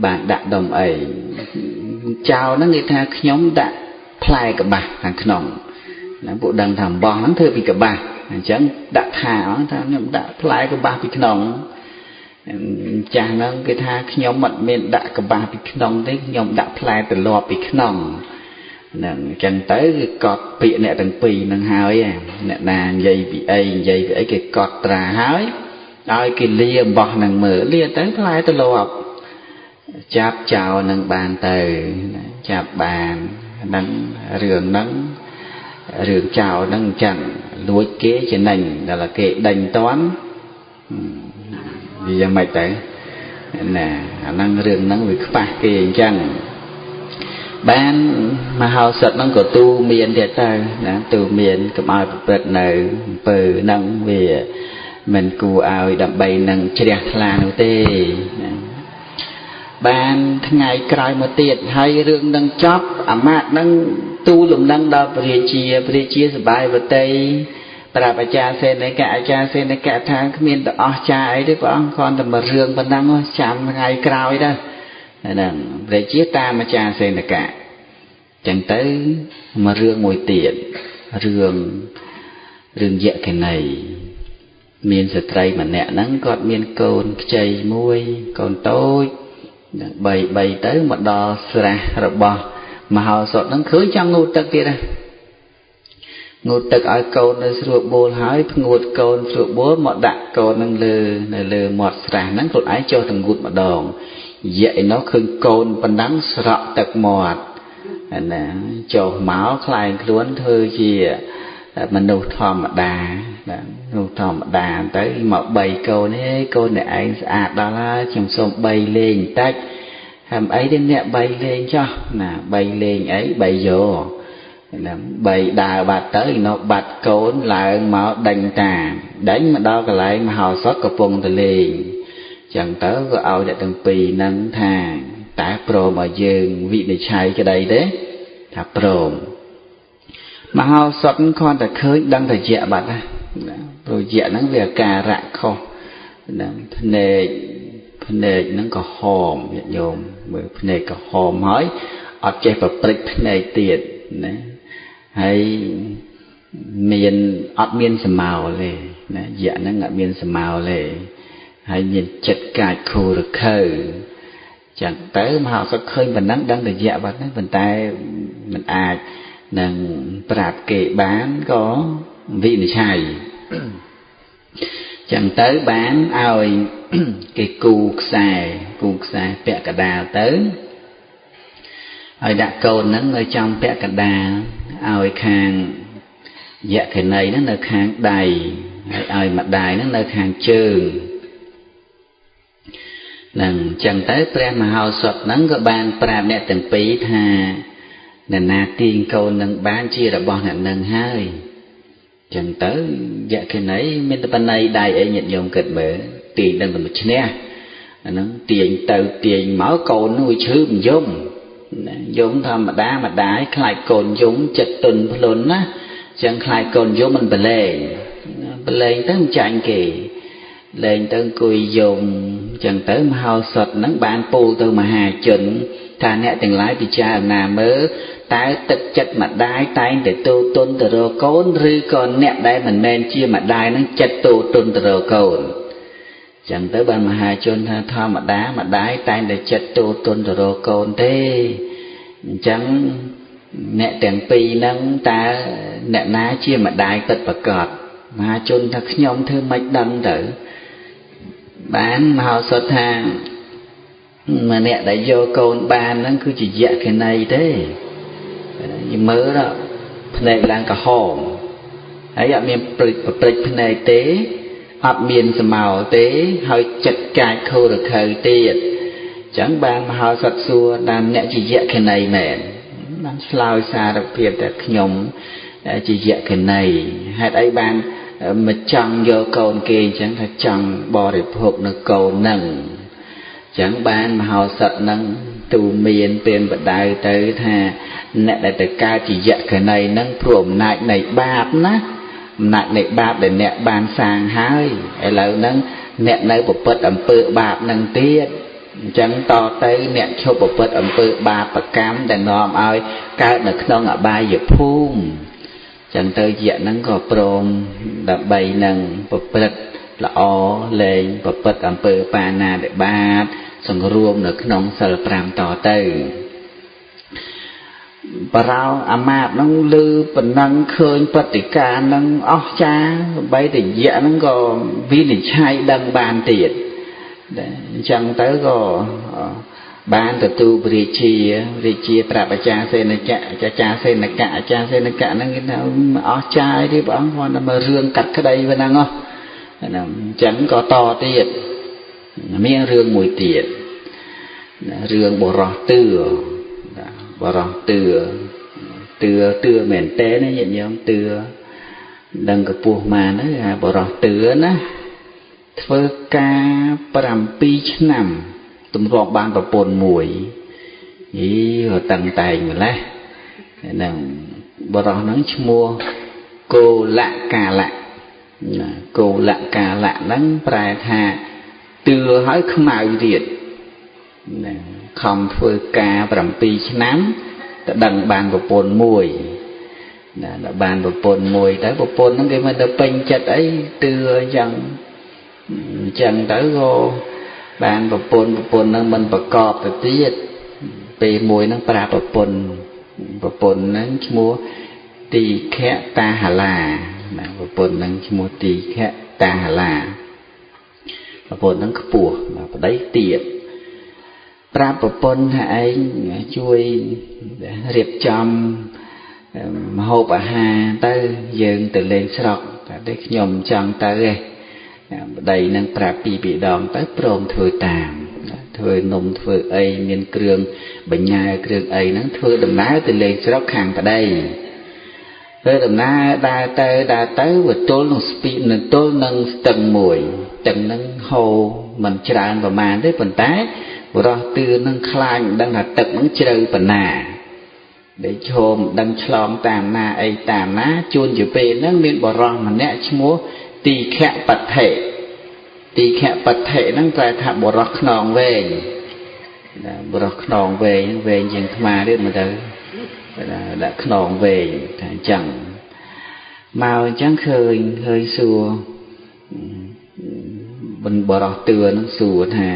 បានដាក់ដុំអីចៅហ្នឹងគេថាខ្ញុំដាក់ផ្លែកបាសខាងក្នុងណាពួកដឹងថាអំបោះហ្នឹងធ្វើពីកបាសអញ្ចឹងដាក់ថាថាខ្ញុំដាក់ផ្លែកបាសពីក្នុងចាស់ហ្នឹងគេថាខ្ញុំអត់មានដាក់កបាសពីក្នុងទេខ្ញុំដាក់ផ្លែត្រឡប់ពីក្នុងហ្នឹងអញ្ចឹងទៅគឺកត់ពាក្យអ្នកទាំងពីរហ្នឹងហើយអ្នកណានិយាយពីអីនិយាយពីអីគេកត់ត្រាហើយឲ្យគេលាអំបោះហ្នឹងមើលលាទៅផ្លែត្រឡប់ចាប់ចោលនឹងបានទៅចាប់បានហ្នឹងរឿងហ្នឹងរឿងចោលហ្នឹងអញ្ចឹងលួចគេចំណេញដល់គេដេញតន់វាយ៉ាងម៉េចទៅណាអាហ្នឹងរឿងហ្នឹងវាខ្វះគេអញ្ចឹងបានមហោសថហ្នឹងក៏ទូមានទៀតទៅណាទូមានកុំឲ្យប្រព្រឹត្តនៅអំពើហ្នឹងវាមិនគួរឲ្យដើម្បីនឹងជ្រះថ្លានោះទេណាបានថ្ងៃក្រោយមកទៀតហើយរឿងនឹងចប់អាមាត្យនឹងទូលំនឹងដល់ព្រះរាជាព្រះរាជាសបាយវតីប្រាប់អាចារ្យសេនិកៈអាចារ្យសេនិកៈថាគ្មានទៅអស់ចាអីទេព្រះអង្គគ្រាន់តែមួយរឿងប៉ុណ្ណឹងចាំថ្ងៃក្រោយទៅហ្នឹងព្រះរាជាតាមអាចារ្យសេនិកៈចឹងទៅមួយរឿងមួយទៀតរឿងយក្ខិនីមានស្ត្រីម្នាក់ហ្នឹងគាត់មានកូនខ្ចីមួយកូនតូចបីទៅមកដល់ស្រះរបស់មហោសថហ្នឹងឃើញចង់ងូតទឹកទៀតណាងូតទឹកឲ្យកូននៅស្រួលបួលហើយភ្ងួតកូនស្រួលបួលមកដាក់កូននឹងលើនៅលើមាត់ស្រះហ្នឹងខ្លួនឯងចុះទៅងូតម្ដងយៈឯនោះឃើញកូនប៉ុណ្ណឹងស្រក់ទឹកមាត់ណាចុះមកខ្លែងខ្លួនធ្វើជាមនុស្សធម្មតាណាមនុស្សធម្មតាទៅមកបីកូនហេកូនអ្នកឯងស្អាតដល់ហើយខ្ញុំសូមបីលេងបន្តិចហើយអីទេអ្នកបីលេងចោះណាបីលេងអីបីយោណាបីដើរបាត់ទៅឯនោះបាត់កូនឡើងមកដេញតាមដេញមកដល់កន្លែងមហោសថកំពុងទៅលេងចឹងទៅក៏ឲ្យអ្នកទាំងពីរហ្នឹងថាតើព្រមឲ្យយើងវិនិច្ឆ័យក្តីទេថាព្រមមហោសថគ្រាន់តែឃើញដឹងតែយៈបាត់ណាព្រោះយៈហ្នឹងវាអាការៈខុសហ្នឹងភ្នែកហ្នឹងក៏ហមញាតិញោមមើលភ្នែកក៏ហមហើយអត់ចេះប្រព្រឹត្តភ្នែកទៀតណាហើយមានអត់មានសមោលទេណាយៈហ្នឹងអត់មានសមោលទេហើយមានចិត្តកាចខូរខើចឹងទៅមហោសថឃើញប៉ុណ្ណឹងដឹងតែយៈបាត់ហ្នឹងប៉ុន្តែមិនអាចនឹងប្រាប់គេបានក៏វិនិច្ឆ័យចឹងទៅបានឲ្យគេគូខ្សែពាក់កដាលទៅឲ្យដាក់កូនហ្នឹងនៅចំពាក់កដាលឲ្យខាងយក្ខិនីហ្នឹងនៅខាងដៃហើយឲ្យម្ដាយហ្នឹងនៅខាងជើងហ្នឹងចឹងទៅព្រះមហោសថហ្នឹងក៏បានប្រាប់អ្នកទាំងពីរថាអ្នកណាទាញកូននឹងបានជារបស់អ្នកនឹងហើយចឹងទៅយក្ខិនីមានតែបណៃដៃអីញាតិញោមគិតមើលទាញដឹងតែមួយឈ្នះអាហ្នឹងទាញទៅទាញមកកូននោះវាឈឺមិនយំយំធម្មតាម្ដាយខ្លាចកូនយំចិត្តទុនភ្លុនណាចឹងខ្លាចកូនយំមិនប្រឡែងប្រឡែងទៅមិនចាញ់គេលែងទៅអង្គុយយំចឹងទៅមហោសថហ្នឹងបានពោលទៅមហាជនថាអ្នកទាំងឡាយពិចារណាមើលតើទឹកចិត្តម្ដាយតែងតែទូទុនទៅរកកូនឬក៏អ្នកដែលមិនមែនជាម្ដាយហ្នឹងចិត្តទូទុនទៅរកកូនចឹងទៅបានមហាជនថាធម្មតាម្ដាយតែងតែចិត្តទូទុនទៅរកកូនទេអញ្ចឹងអ្នកទាំងពីរហ្នឹងតើអ្នកណាជាម្ដាយពិតប្រាកដមហាជនថាខ្ញុំធ្វើមិនដឹងទៅបានមហោសថថាម្នាក់ដែលយកកូនបានហ្នឹងគឺជាយក្ខិនីទេយមើលភ្នែកឡើងក្រហមហើយអត់មានប្រព្រឹត្តភ្នែកទេអត់មានសមោលទេហើយចិត្តកាចខូរខើទៀត ចឹងបានមហោសថសួរតាមអ្នកជាយក្ខិនីមែនបានឆ្លើយសារភាពតែខ្ញុំជាយក្ខិនីហេតុអីបានមកចង់យកកូនគេអញ្ចឹងថាចង់បរិភោគនៅកូនហ្នឹងអញ្ចឹងបានមហោសថហ្នឹងទូមានពៀនបដៅទៅថាអ្នកដែលទៅកើតជាយក្ខិនីហ្នឹងព្រោះអំណាចនៃបាបណាអំណាចនៃបាបដែលអ្នកបានសាងហើយឥឡូវហ្នឹងអ្នកនៅប្រព្រឹត្តអំពើបាបហ្នឹងទៀតអញ្ចឹងតទៅអ្នកឈប់ប្រព្រឹត្តអំពើបាបកម្មដែលនាំឲ្យកើតនៅក្នុងអបាយភូមិចឹងទៅយៈហ្នឹងក៏ព្រមដើម្បីនឹងប្រព្រឹត្តល្អលែងប្រព្រឹត្តអំពើបាណាតិបាតសង្រួមនៅក្នុងសិល5តទៅបរោអាមាត្យហ្នឹងឮប៉ុណ្ណឹងឃើញព្រឹត្តិការណ៍ហ្នឹងអស្ចារ្យបីតែយៈហ្នឹងក៏វិនិច្ឆ័យដឹងបានទៀតអញ្ចឹងទៅក៏បានទទួលព្រះរាជារាជាប្រាប់អាចារ្យសេនកៈអាចារ្យសេនកៈអាចារ្យសេនកៈហ្នឹងគេថាអស្ចារ្យទេព្រះអង្គគ្រាន់តែមករឿងកាត់ក្តីប៉ុណ្ណឹងហ៎ហ្នឹងអញ្ចឹងក៏តទៀតមានរឿងមួយទៀតរឿងបុរសទឿបុរសទឿទឿទឿមែនតើណាញាតិញោមទឿដឹងកម្ពស់ម៉ានហ្នឹងហៅបុរសទឿណាធ្វើការ7ឆ្នាំទម្រាំបានប្រពន្ធមួយអីក៏តឹងតែងម្លេះហ្នឹងបុរសហ្នឹងឈ្មោះកោលកាលៈណាកោលកាលៈហ្នឹងប្រែថាទឿហើយខ្មៅទៀតណាខំធ្វើការ7ឆ្នាំទៅដឹងបានប្រពន្ធមួយណាដល់បានប្រពន្ធមួយទៅប្រពន្ធហ្នឹងគេមិនទៅពេញចិត្តអីទឿអញ្ចឹងអញ្ចឹងទៅក៏បានប្រពន្ធប្រពន្ធហ្នឹងមិនប្រកបទៅទៀតពេលមួយហ្នឹងប្រាប់ប្រពន្ធប្រពន្ធហ្នឹងឈ្មោះទីខៈតាហលាណាប្រពន្ធហ្នឹងឈ្មោះទីខៈតាហលាប្រពន្ធហ្នឹងខ្ពស់ប្តីទៀតប្រាប់ប្រពន្ធថាឯងជួយរៀបចំម្ហូបអាហារទៅយើងទៅលេងស្រុកតែទេខ្ញុំចង់ទៅឯងប្តីនឹងប្រាប់ពីរដងទៅព្រមធ្វើតាមធ្វើនំធ្វើអីមានគ្រឿងបញ្ញាគ្រឿងអីហ្នឹងធ្វើដំណើរទៅលេងស្រុកខាងប្តីធ្វើដំណើរដើរទៅដើរទៅវាទល់នឹងស្ពីនឹងទល់នឹងស្ទឹងមួយស្ទឹងហ្នឹងហូរមិនច្រើនប្រមាណទេប៉ុន្តែបុរសទឿនឹងខ្លាចមិនដឹងថាទឹកហ្នឹងជ្រៅប៉ុណ្ណាដែលឈោមដឹងឆ្លងតាមណាអីតាមណាជួនជាពេលហ្នឹងមានបុរសម្នាក់ឈ្មោះទីខៈបដ្ឋិទីខៈបដ្ឋិហ្នឹងប្រែថាបុរសខ្នងវែងបុរសខ្នងវែងវែងជាងថ្មទៀតមើលទៅដាក់ខ្នងវែងថាអញ្ចឹងមកអញ្ចឹងឃើញឃើញសួរបរោះទឿហ្នឹងសួរថា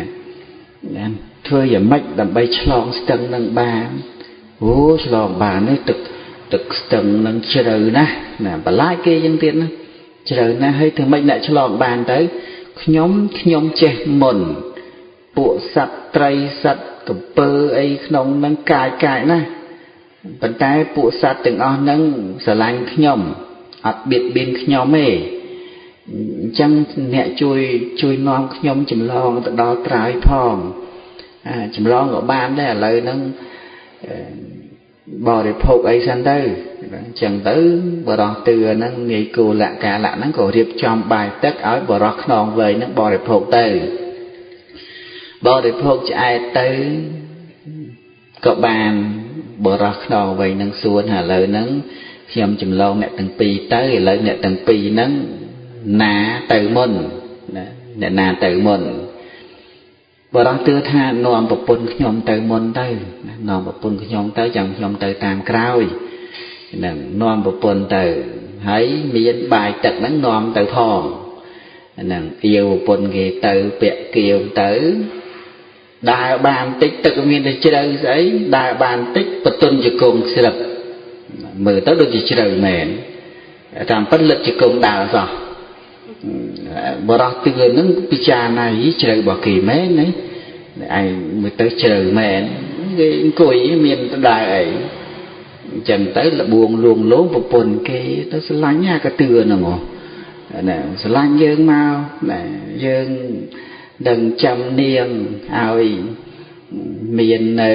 ធ្វើយ៉ាងម៉េចដើម្បីឆ្លងស្ទឹងនឹងបានអូឆ្លងបាននេះទឹកស្ទឹងនឹងជ្រៅណាស់ណាបន្លាចគេយ៉ាងទៀតណាជ្រៅណាស់ហើយធ្វើម៉េចអ្នកឆ្លងបានទៅខ្ញុំចេះមុនពួកសត្វត្រីសត្វកំពើអីក្នុងនឹងកាយកាយណាស់ប៉ុន្តែពួកសត្វទាំងអស់ហ្នឹងស្រឡាញ់ខ្ញុំអត់បៀតបៀនខ្ញុំទេអញ្ចឹងអ្នកជួយនាំខ្ញុំចម្លងទៅដល់ត្រើយផងចម្លងក៏បានដែរឥឡូវហ្នឹងបរិភោគអីសិនទៅអញ្ចឹងទៅបរោះទឿហ្នឹងនាយគោលកាលៈហ្នឹងក៏រៀបចំបាយទឹកឲ្យបរោះខ្នងវែងហ្នឹងបរិភោគទៅបរិភោគឆ្អែតទៅក៏បានបរោះខ្នងវែងហ្នឹងសួរថាឥឡូវហ្នឹងខ្ញុំចម្លងអ្នកទាំងពីរទៅឥឡូវអ្នកទាំងពីរហ្នឹងណាទៅមុនណាអ្នកណាទៅមុនបរោះទឿថានាំប្រពន្ធខ្ញុំទៅមុនទៅនាំប្រពន្ធខ្ញុំទៅចាំខ្ញុំទៅតាមក្រោយហ្នឹងនាំប្រពន្ធទៅហើយមានបាយទឹកហ្នឹងនាំទៅផងហ្នឹងអៀវប្រពន្ធគេទៅពាក់គៀវទៅដើរបានតិចទឹកមានតែជ្រៅស្អីដើរបានតិចបតុនជង្គង់ស្រឹបមើលទៅដូចជាជ្រៅមែនតាមពិតលិតជង្គង់ដើរសោះបរោះទឿហ្នឹងពិចារណាយជ្រៅរបស់គេមែនណាឯងមើលទៅជ្រៅមែនគេអង្គុយមានដើរអីអញ្ចឹងទៅលបួងលួងលោមប្រពន្ធគេទៅស្រឡាញ់អាកទឿហ្នឹងហ៎ណាស្រឡាញ់យើងមកណាយើងដឹងចាំនាងឲ្យ មាននៅ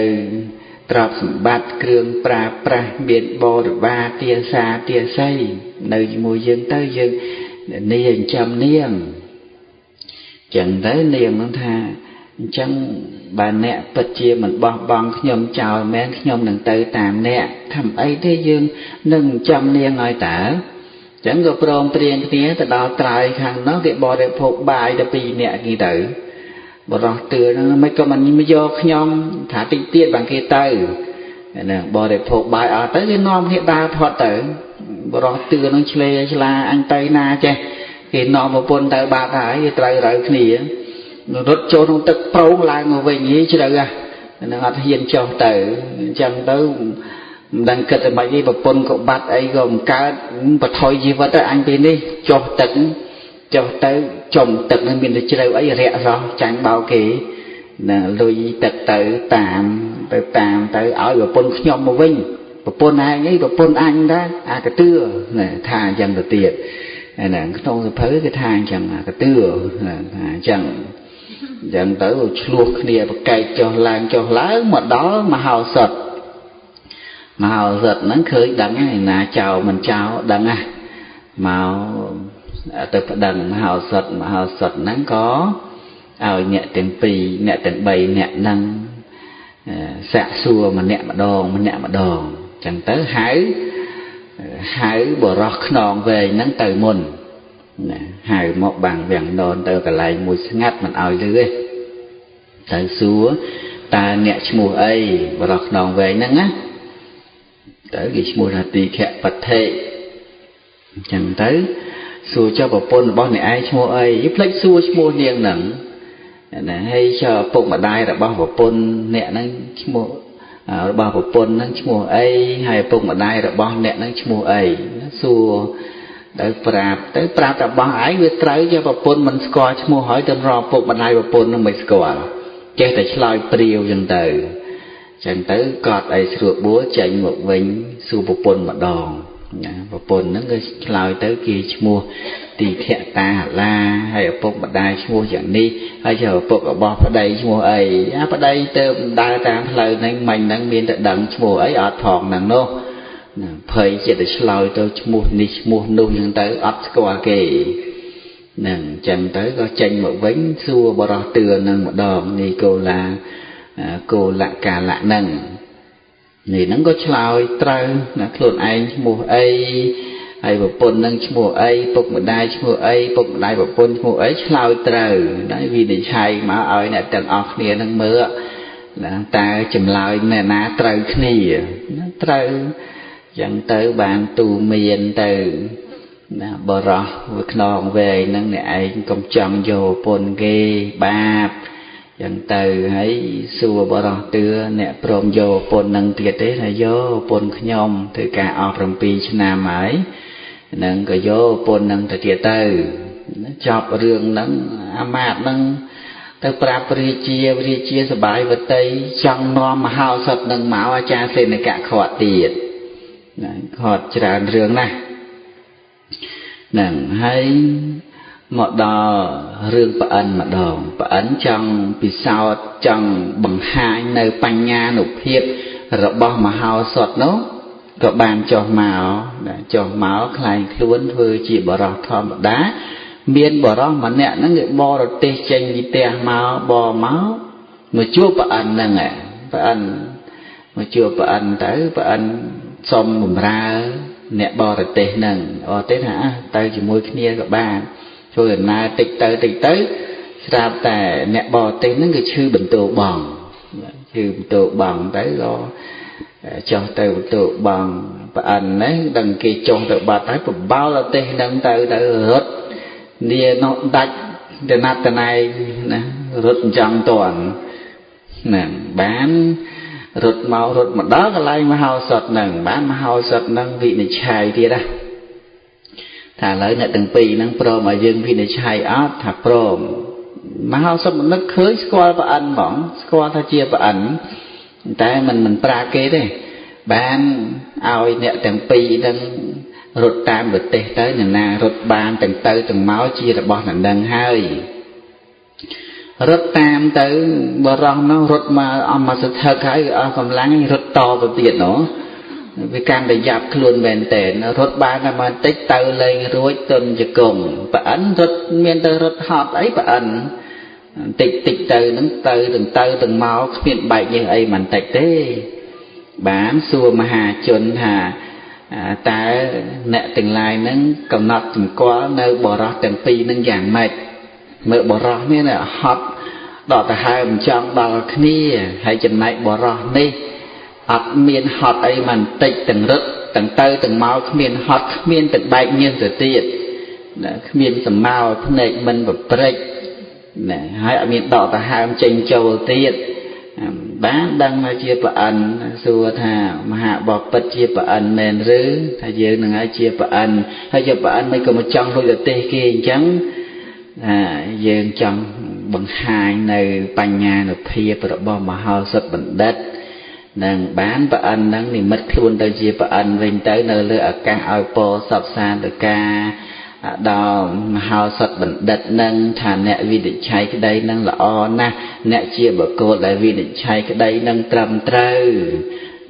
ទ្រព្យសម្បត្តិគ្រឿងប្រើប្រាស់មានបរិវារទាសាទាស័យនៅជាមួយយើងទៅយើងនាងចាំនាងចឹងទៅនាងនឹងថាអញ្ចឹងបើអ្នកពិតជាមិនបោះបង់ខ្ញុំចោលមែនខ្ញុំនឹងទៅតាមអ្នកធ្វើអីទេយើងនឹងចាំនាងឲ្យតើចឹងក៏ព្រមព្រៀងគ្នាទៅដល់ត្រើយខាងនោះគេបរិភោគបាយទៅពីរនាក់គេទៅបរោះទឿហ្នឹងមិនក៏មិនយកខ្ញុំថាតិចទៀតបានគេទៅហ្នឹងបរិភោគបាយអស់ទៅគេនាំគ្នាដើរផុតទៅបរោះទឿហ្នឹងឆ្លេឆ្លាអញទៅណាចេះគេនាំប្រពន្ធទៅបាត់ហើយគេត្រូវរើគ្នារត់ចូលក្នុងទឹកប្រងឡើងមកវិញហីជ្រៅហ្នឹងអត់ហ៊ានចុះទៅអញ្ចឹងទៅមិនដឹងគិតតែម៉េចទេប្រពន្ធក៏បាត់អីក៏មិនកើតបថុយជីវិតទៅអញពេលនេះចុះទឹកចុះទៅចំទឹកនឹងមានតែជ្រៅអីរាក់សោះចាញ់បោកគេណាលុយទឹកទៅតាមទៅតាមទៅឲ្យប្រពន្ធខ្ញុំមកវិញប្រពន្ធឯងអីប្រពន្ធអញដែរអាកទឿណាថាអញ្ចឹងទៅទៀតហ្នឹងក្នុងសភៅគេថាអញ្ចឹងអាកទឿថាអញ្ចឹងអញ្ចឹងទៅឆ្លោះគ្នាប្រកែកចុះឡើងចុះឡើងមកដល់មហោសថមហោសថហ្នឹងឃើញដឹងហើយណាចោលមិនចោលដឹងណាមកទៅប្តឹងមហោសថមហោសថហ្នឹងក៏ឲ្យអ្នកទាំងពីរអ្នកទាំងបីអ្នកហ្នឹងសាកសួរម្នាក់ម្ដងម្នាក់ម្ដងចឹងទៅហៅហៅបរោះខ្នងវែងហ្នឹងទៅមុនណាហៅមកបាំងវាំងននទៅកន្លែងមួយស្ងាត់មិនឲ្យលឺទេទៅសួរតើអ្នកឈ្មោះអីបរោះខ្នងវែងហ្នឹងណាទៅគេឈ្មោះថាទីខបដ្ឋិអញ្ចឹងទៅសួរចុះប្រពន្ធរបស់អ្នកឯងឈ្មោះអីភ្លេចសួរឈ្មោះនាងហ្នឹងណាហើយចុះឪពុកម្ដាយរបស់ប្រពន្ធអ្នកហ្នឹងឈ្មោះរបស់ប្រពន្ធហ្នឹងឈ្មោះអីហើយឪពុកម្ដាយរបស់អ្នកហ្នឹងឈ្មោះអីសួរទៅប្រាប់ទៅប្រាប់របស់ឯងវាត្រូវចុះប្រពន្ធមិនស្គាល់ឈ្មោះហើយទៅរកឪពុកម្ដាយប្រពន្ធហ្នឹងមិនស្គាល់ចេះតែឆ្លើយព្រាវចឹងទៅចឹងទៅកត់ឲ្យស្រួលបួលចេញមកវិញសួរប្រពន្ធម្ដងណាប្រពន្ធហ្នឹងគឺឆ្លើយទៅគេឈ្មោះទីខតាឡាហើយឪពុកម្ដាយឈ្មោះយ៉ាងនេះហើយចុះឪពុករបស់ប្តីឈ្មោះអីអាប្តីទៅដើរតាមផ្លូវហ្នឹងមិញហ្នឹងមានតែដឹងឈ្មោះអីអត់ផងហ្នឹងនោះណាភ័យចិត្តតែឆ្លើយទៅឈ្មោះនេះឈ្មោះនោះហ្នឹងទៅអត់ស្គាល់គេហ្នឹងចឹងទៅក៏ចេញមកវិញសួរបរោះទឿហ្នឹងម្ដងនេះកូឡាកូលកាលៈហ្នឹងនេះហ្នឹងក៏ឆ្លើយត្រូវណាខ្លួនឯងឈ្មោះអីហើយប្រពន្ធនឹងឈ្មោះអីពុកម្ដាយឈ្មោះអីពុកម្ដាយប្រពន្ធឈ្មោះអីឆ្លើយត្រូវណាវិនិច្ឆ័យមកឲ្យអ្នកទាំងអស់គ្នានឹងមើលណាតើចម្លើយអ្នកណាត្រូវគ្នាណាត្រូវចឹងទៅបានទូមានទៅណាបរោះវាខ្នងវែងហ្នឹងអ្នកឯងកុំចង់យកប្រពន្ធគេបាបចឹងទៅហើយសួរបរោះទឿអ្នកព្រមយកប្រពន្ធនឹងទៀតទេថាយកប្រពន្ធខ្ញុំធ្វើការអស់7ឆ្នាំហើយនឹងក៏យកប្រពន្ធនឹងទៅទៀតទៅចប់រឿងហ្នឹងអាមាត្យហ្នឹងទៅប្រាប់រាជារាជាសបាយវតីចង់នាំមហោសថនឹងមកអាចារ្យសេនកៈខាត់ទៀតណាខាត់ច្រើនរឿងណាស់ហ្នឹងហើយមកដល់រឿងប្អិនម្ដងប្អិនចង់ពិសោធន៍ចង់បង្ហាញនៅបញ្ញានុភាពរបស់មហោសថនោះក៏បានចុះមកចុះមកក្លែងខ្លួនធ្វើជាបរោះធម្មតាមានបរោះម្នាក់ហ្នឹងគេបរទេសចេញពីផ្ទះមកបមកមកជួបប្អិនហ្នឹងប្អិនមកជួបប្អិនទៅប្អិនសុំបំរើអ្នកបរទេសហ្នឹងបរទេសថាទៅជាមួយគ្នាក៏បានធ្វើដំណើរតិចទៅតិចទៅស្រាប់តែអ្នកបរទេសហ្នឹងគឺឈឺបន្ទោបងឈឺបន្ទោបងទៅក៏ចុះទៅបន្ទោបងប្អិនហ្នឹងដឹងគេចុះទៅបាត់ហើយបបោលទេសហ្នឹងទៅទៅរត់នានោះដាច់ទៅណាត់តណែងណារត់ចង់តាន់ហ្នឹងបានរត់មករត់មកដល់កន្លែងមហោសថហ្នឹងបានមហោសថហ្នឹងវិនិច្ឆ័យទៀតណាថាឥឡូវអ្នកទាំងពីរហ្នឹងព្រមឲ្យយើងវិនិច្ឆ័យអត់ថាព្រមមហោសថនឹកឃើញស្គាល់ប្អិនហ្មងស្គាល់ថាជាប្អិនតែមិនប្រាគេទេបានឲ្យអ្នកទាំងពីរហ្នឹងរត់តាមប្រទេសទៅអ្នកណារត់បានទាំងទៅទាំងមកជារបស់អ្នកនឹងហើយ រត់តាមទៅបរោះនោះរត់មកអមសថឹកហើយអស់កម្លាំងរត់តទៅទៀតនោះវាកាន់តែយ៉ាប់ខ្លួនមែនតើរត់បានតែបន្តិចទៅលែងរួចទុនជង្គង់ប្អិនរត់មានទៅរត់ហត់អីប្អិនតិចតិចទៅនឹងទៅទាំងទៅទាំងមកគ្មានបែកញើសអីបន្តិចទេបានសួរមហាជនថាតើអ្នកទាំងឡាយនឹងកំណត់សម្គាល់នៅបរោះទាំងពីរនឹងយ៉ាងម៉េចមើលបរោះនេះណាហត់ដល់ទៅហើមចង់ដល់គ្នាហើយចំណែកបរោះនេះអត់មានហត់អីបន្តិចទាំងរត់ទាំងទៅទាំងមកគ្មានហត់គ្មានទាំងបែកញើសទៅទៀតណាគ្មានសមោលភ្នែកមិនប្រព្រឹត្តណាហើយអត់មានដកទៅហើមចេញចូលទៀតបានដឹងថាជាប្អិនសួរថាមហាបពិតជាប្អិនមែនឬថាយើងនឹងហើយជាប្អិនហើយជាប្អិនមិនក៏មកចង់លួចប្រទេសគេអញ្ចឹងថាយើងចង់បង្ហាញនៅបញ្ញានុភាពរបស់មហោសថបណ្ឌិតនឹងបានប្អិននឹងនិមិត្តខ្លួនទៅជាប្អិនវិញទៅនៅលើអាកាសឲ្យពរសពសាធការដល់មហោសថបណ្ឌិតនឹងថាអ្នកវិនិច្ឆ័យក្តីនឹងល្អណាស់អ្នកជាបុគ្គលដែលវិនិច្ឆ័យក្តីនឹងត្រឹមត្រូវ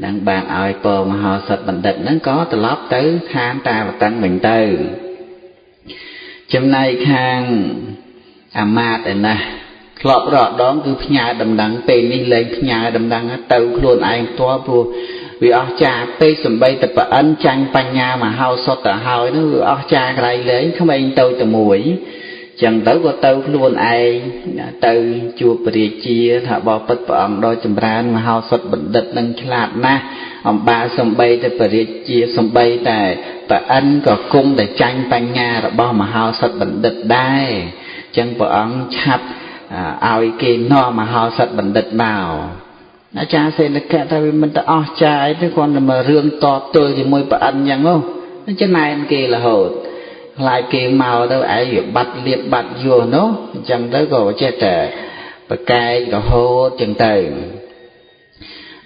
នឹងបានឲ្យពរមហោសថបណ្ឌិតនឹងក៏ត្រឡប់ទៅឋានតាវតឹងវិញទៅចំណែកខាងអាមាត្យឯណាធ្លាប់រកដងគឺផ្ញើដំណឹងពេលនេះលែងផ្ញើដំណឹងទៅខ្លួនឯងផ្ទាល់ព្រោះវាអស់ចាពេកសំបីតែប្អិនចាញ់បញ្ញាមហោសថទៅហើយនោះវាអស់ចាក្រៃលែងក្មេងទៅតែមួយចឹងទៅក៏ទៅខ្លួនឯងទៅជួបព្រះរាជាថាបបិទ្ធព្រះអង្គដ៏ចម្រើនមហោសថបណ្ឌិតនឹងឆ្លាតណាស់អំបាសំបីតែព្រះរាជាសំបីតែប្អិនក៏គង់តែចាញ់បញ្ញារបស់មហោសថបណ្ឌិតដែរចឹងព្រះអង្គឆាប់ឲ្យគេនាំមហោសថបណ្ឌិតមកអាចារ្យសេនកៈថាវាមិនទៅអស់ចាអីទេគ្រាន់តែមករឿងតបទល់ជាមួយប្អិនយ៉ាងនោះចំណែនគេរហូតខ្លាចគេមកទៅឯងវាបាត់លៀបបាត់យោនោះអញ្ចឹងទៅក៏ចេះតែប្រកែករហូតចឹងទៅ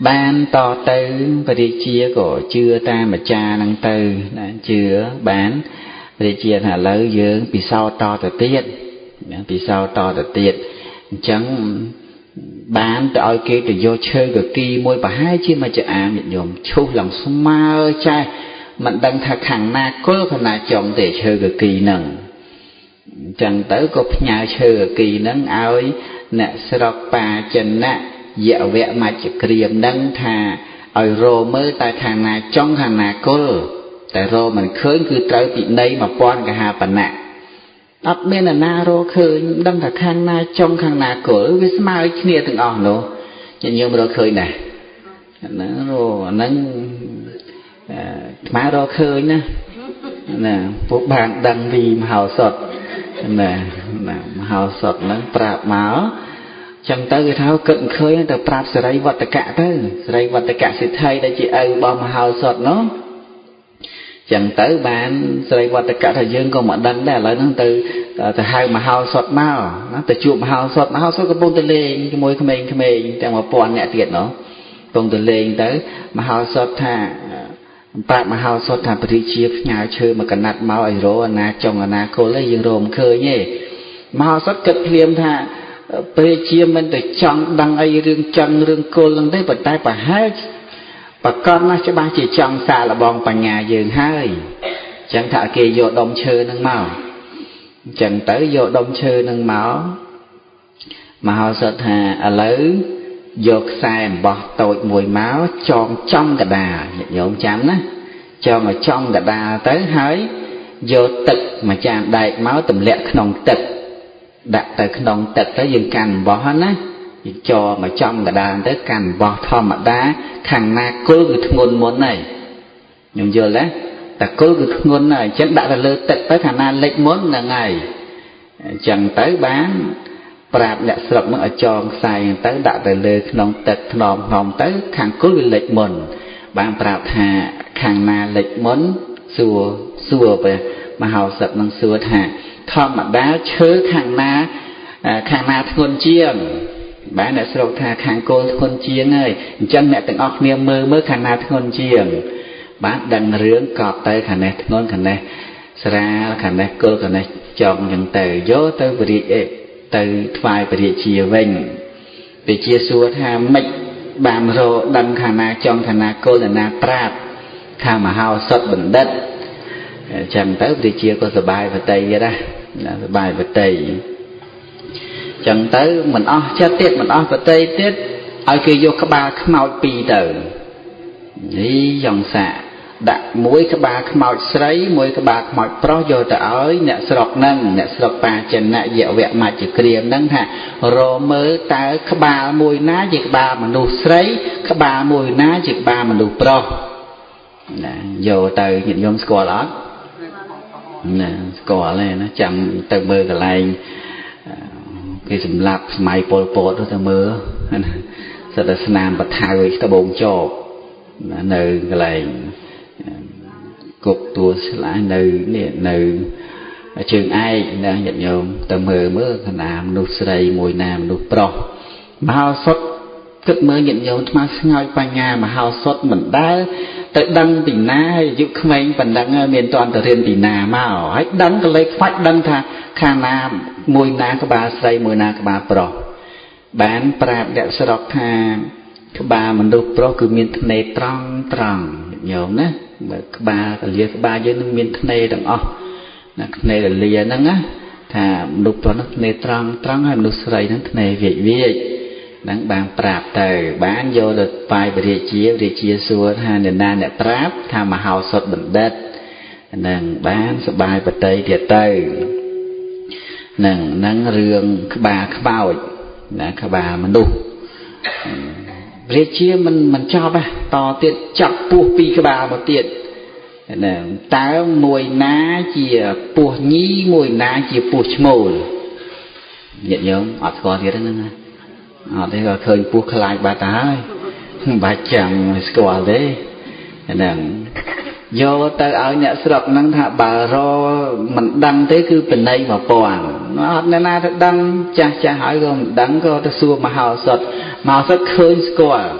បានតទៅព្រះរាជាក៏ជឿតាមអាចារ្យហ្នឹងទៅណាជឿបានព្រះរាជាថាឥឡូវយើងពិសោធន៍តទៅទៀតពិសោធន៍តទៅទៀតអញ្ចឹងបានទៅឲ្យគេទៅយកឈើកគីមួយប្រហែលជាមួយចាអាមញាតិញោមឈូសឡើងស្មើចេះមិនដឹងថាខាងណាគល់ខាងណាចុងទេឈើកគីហ្នឹងអញ្ចឹងទៅក៏ផ្ញើឈើកគីហ្នឹងឲ្យអ្នកស្រុកបាចិនៈយវៈមជ្ឈក្រាមហ្នឹងថាឲ្យរមើលតែខាងណាចុងខាងណាគល់តែរមិនឃើញគឺត្រូវពិន័យ1000កហាបណៈអត់មានអ្នកណារកឃើញដឹងថាខាងណាចុងខាងណាគល់វាស្មើគ្នាទាំងអស់នោះញាតិញោមរកឃើញដែរហ្នឹងរហ្នឹងអាត្មារកឃើញណាណាពួកបានដឹងពីមហោសថណាណាមហោសថហ្នឹងប្រាប់មកចឹងទៅគេថាគិតមិនឃើញទៅប្រាប់សិរីវត្តកៈទៅសិរីវត្តកៈសិទ្ធិដែលជាឪរបស់មហោសថនោះចឹងទៅបានស្រីវត្តកៈថាយើងក៏មិនដឹងដែរឥឡូវហ្នឹងទៅទៅហៅមហោសថមកណាទៅជួបមហោសថមហោសថកំពុងទៅលេងជាមួយក្មេងៗទាំង1000នាក់ទៀតនោះកំពុងទៅលេងទៅមហោសថថាប្រាប់មហោសថថាព្រះរាជាផ្ញើឈើមកកណាត់មកឲ្យរកអាណាចុងអាណាគល់ឯងយើងរកមិនឃើញទេមហោសថគិតភ្លាមថាព្រះរាជាមិនទៅចង់ដឹងអីរឿងចង់រឿងគល់ហ្នឹងទេប៉ុន្តែប្រហែលប្រកបណាស់ច្បាស់ជាចង់សាកល្បងបញ្ញាយើងហើយអញ្ចឹងថាគេយកដុំឈើហ្នឹងមកអញ្ចឹងទៅយកដុំឈើហ្នឹងមកមហោសថថាឥឡូវយកខ្សែអំបោះតូចមួយមកចងចំកដាលញាតិញោមចាំណាចងឲ្យចំកដាលទៅហើយយកទឹកមួយចានដែកមកទម្លាក់ក្នុងទឹកដាក់ទៅក្នុងទឹកទៅយើងកាន់អំបោះណាយើងចងឲ្យចំកដាលទៅកាន់អំបោះធម្មតាខាងណាគល់គឺធ្ងន់មុនហើយខ្ញុំយល់ទេតែគល់គឺធ្ងន់ហើយអញ្ចឹងដាក់ទៅលើទឹកទៅខាងណាលិចមុនហ្នឹងហើយអញ្ចឹងទៅបានប្រាប់អ្នកស្រុកនោះឲ្យចងខ្សែទៅដាក់ទៅលើក្នុងទឹកថ្នមថ្នមទៅខាងគល់វាលិចមុនបានប្រាប់ថាខាងណាលិចមុនសួរសួរព្រះមហោសថនឹងសួរថាធម្មតាឈើខាងណាខាងណាធ្ងន់ជាង បាទអ្នកស្រុកថាខាងគោលធ្ងន់ជាងហើយអញ្ចឹងអ្នកទាំងអស់គ្នាមើលមើលខាងណាធ្ងន់ជាងបាទដឹងរឿងកប់ទៅខាងនេះធ្ងន់ខាងនេះស្រាលខាងនេះគល់ខាងនេះចង់អញ្ចឹងទៅយកទៅបរិយាអេ ទៅថ្វាយព្រះរាជាវិញព្រះជាសួរថាម៉េចបានរកដឹងខាងណាចង់ខាងណាគោលណាប្រាប់ថាមហោសថបណ្ឌិតអញ្ចឹងទៅព្រះជាក៏សប្បាយបតីទៀតណាសប្បាយបតីអញ្ចឹងទៅមិនអស់ចិត្តទៀតមិនអស់បតីទៀតឲ្យគេយកក្បាលខ្មោចពីរទៅនេះចង់សាកដាក់មួយក្បាលខ្មោចស្រីមួយក្បាលខ្មោចប្រុសយកទៅឲ្យអ្នកស្រុកហ្នឹងអ្នកស្រុកបាចិនយវៈមជ្ឈគ្រាមហ្នឹងថារមើលតើក្បាលមួយណាជាក្បាលមនុស្សស្រីក្បាលមួយណាជាក្បាលមនុស្សប្រុសណាយកទៅញាតិញោមស្គាល់អត់ណាស្គាល់ទេណាចាំទៅមើលកន្លែងគេសម្លាប់សម័យប៉ុលពតទៅមើលណាសិតតែស្នាមបថៅត្បូងចបនៅកន្លែងគុកទួលស្លានៅនេះនៅជើងឯកណាញាតិញោមទៅមើលមើលខណាមនុស្សស្រីមួយណាមនុស្សប្រុសមហោសថគិតមើលញាតិញោមថ្មស្ងោចបញ្ញាមហោសថមិនដែលទៅដឹងពីណាហើយអាយុក្មេងប៉ុណ្ណឹងមានតន់ទៅរៀនពីណាមកហើយដឹងក៏លេខខ្វាច់ដឹងថាខាងណាមួយណាក្បាលស្រីមួយណាក្បាលប្រុសបានប្រាប់អ្នកស្រុកថាក្បាលមនុស្សប្រុសគឺមានធ្នេត្រង់ត្រង់ញោមណាបើក្បាលកលាក្បាលយើងនឹងមានធ្នេទាំងអស់ណាធ្នេរលាហ្នឹងណាថាមនុស្សប្រុសហ្នឹងធ្នេត្រង់ត្រង់ហើយមនុស្សស្រីហ្នឹងធ្នេវាចវាចហ្នឹងបានប្រាប់ទៅបានយកទៅបាយព្រះរាជាព្រះរាជាសួរថាអ្នកណាអ្នកប្រាប់ថាមហោសថបណ្ឌិតហ្នឹងបានសបាយបតីទៀតទៅហ្នឹងរឿងក្បាលខ្មោចណាក្បាលមនុស្សព្រះរាជាមិនចប់តទៀតចាប់ពោះពីរក្បាលមកទៀតណាតើមួយណាជាពោះញីមួយណាជាពោះឈ្មោលញាតិញោមអត់ស្គាល់ទៀតហ្នឹងណាអត់ទេក៏ឃើញពោះខ្លាចបាត់ទៅហើយមិនបាច់ចាំស្គាល់ទេហ្នឹងយកទៅឲ្យអ្នកស្រុកហ្នឹងថាបើរមិនដឹងទេគឺបណៃ1000អត់អ្នកណាទៅដឹងចាស់ចាស់ហើយក៏មិនដឹងក៏ទៅសួរមហោសថមហោសថឃើញស្គាល់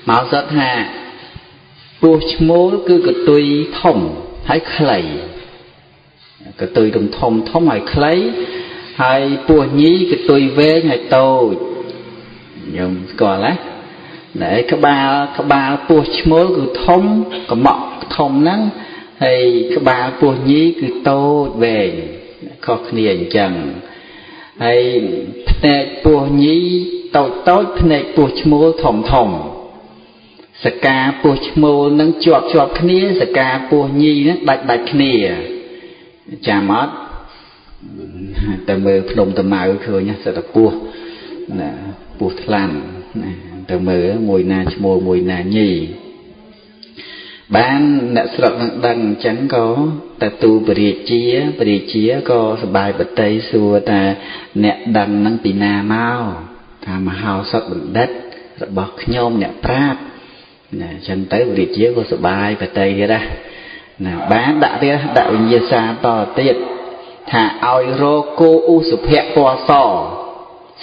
មហោសថថាពោះឈ្មោលគឺកតុយធំហើយខ្លីកតុយធំធំធំហើយខ្លីហើយពោះញីកតុយវែងហើយតូចខ្ញុំស្គាល់ណាណែក្បាលពោះឈ្មោលគឺធំកំក់ធំហ្នឹងហើយក្បាលពោះញីគឺតូចវែងខុសគ្នាអញ្ចឹងហើយភ្នែកពោះញីតូចតូចភ្នែកពោះឈ្មោលធំធំសកាពោះឈ្មោលនឹងជាប់ជាប់គ្នាសកាពោះញីនឹងដាច់ដាច់គ្នាចាំអត់តែមើលភ្នំតម៉ៅឃើញសិតតែពោះណាពោះថ្លាន់ណាទៅមើលមួយណាឈ្មោះមួយណាញីបានអ្នកស្រុកនឹងដឹងអញ្ចឹងក៏ទៅទូព្រះរាជាព្រះរាជាក៏សប្បាយបតីសួរថាអ្នកដឹងនឹងពីណាមកថាមហោសថបណ្ឌិតរបស់ខ្ញុំអ្នកប្រាប់ណាអញ្ចឹងទៅព្រះរាជាក៏សប្បាយបតីទៀតណាណាបានដាក់ទៀតដាក់វិញ្ញាសាតទៀតថាឲ្យរកគោឧសភៈពណ៌ស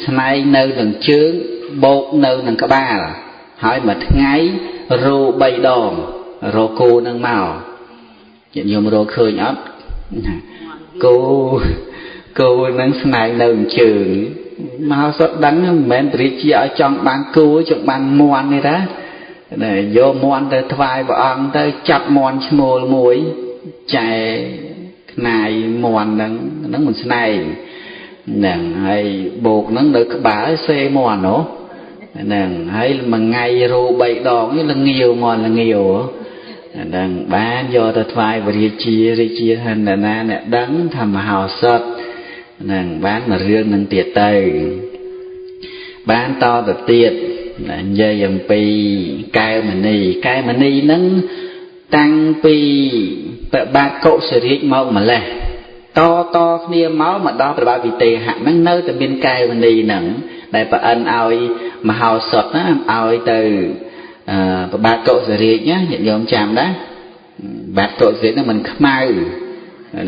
ស្នែងនៅនឹងជើងបោកនៅនឹងក្បាលហើយមួយថ្ងៃរោ3ដងរកគោនឹងមកញាតិញោមរកឃើញអត់គោគោនឹងស្នែងនៅជើងមកសុទ្ធដឹងមិនមែនព្រះរាជាឲ្យចង់បានគោចង់បានមាន់ទេណាយកមាន់ទៅថ្វាយព្រះអង្គទៅចាប់មាន់ឈ្មោលមួយចែខ្នាយមាន់ហ្នឹងហ្នឹងមិនស្នែងហ្នឹងហើយបោកហ្នឹងនៅក្បាលសេមាន់នោះហ្នឹងហើយមួយថ្ងៃរោ3ដងនេះល្ងាវមាន់ល្ងាវហ្នឹងបានយកទៅថ្វាយព្រះរាជារាជាថាអ្នកណាអ្នកដឹងថាមហោសថហ្នឹងបានមួយរឿងនឹងទៀតទៅបានតទៅទៀតនិយាយអំពីកែវមณีកែវមณีហ្នឹងតាំងពីព្រះបាទកុសរាជមកម្លេះតតគ្នាមកដល់ព្រះបាទវិទេហៈហ្នឹងនៅតែមានកែវមณีហ្នឹងដែលប្រអិនឲ្យមហោសថណាឲ្យទៅព្រះបាទកុសរាជណាញាតិញោមចាំដែរបាទកុសរាជហ្នឹងមិនខ្មៅ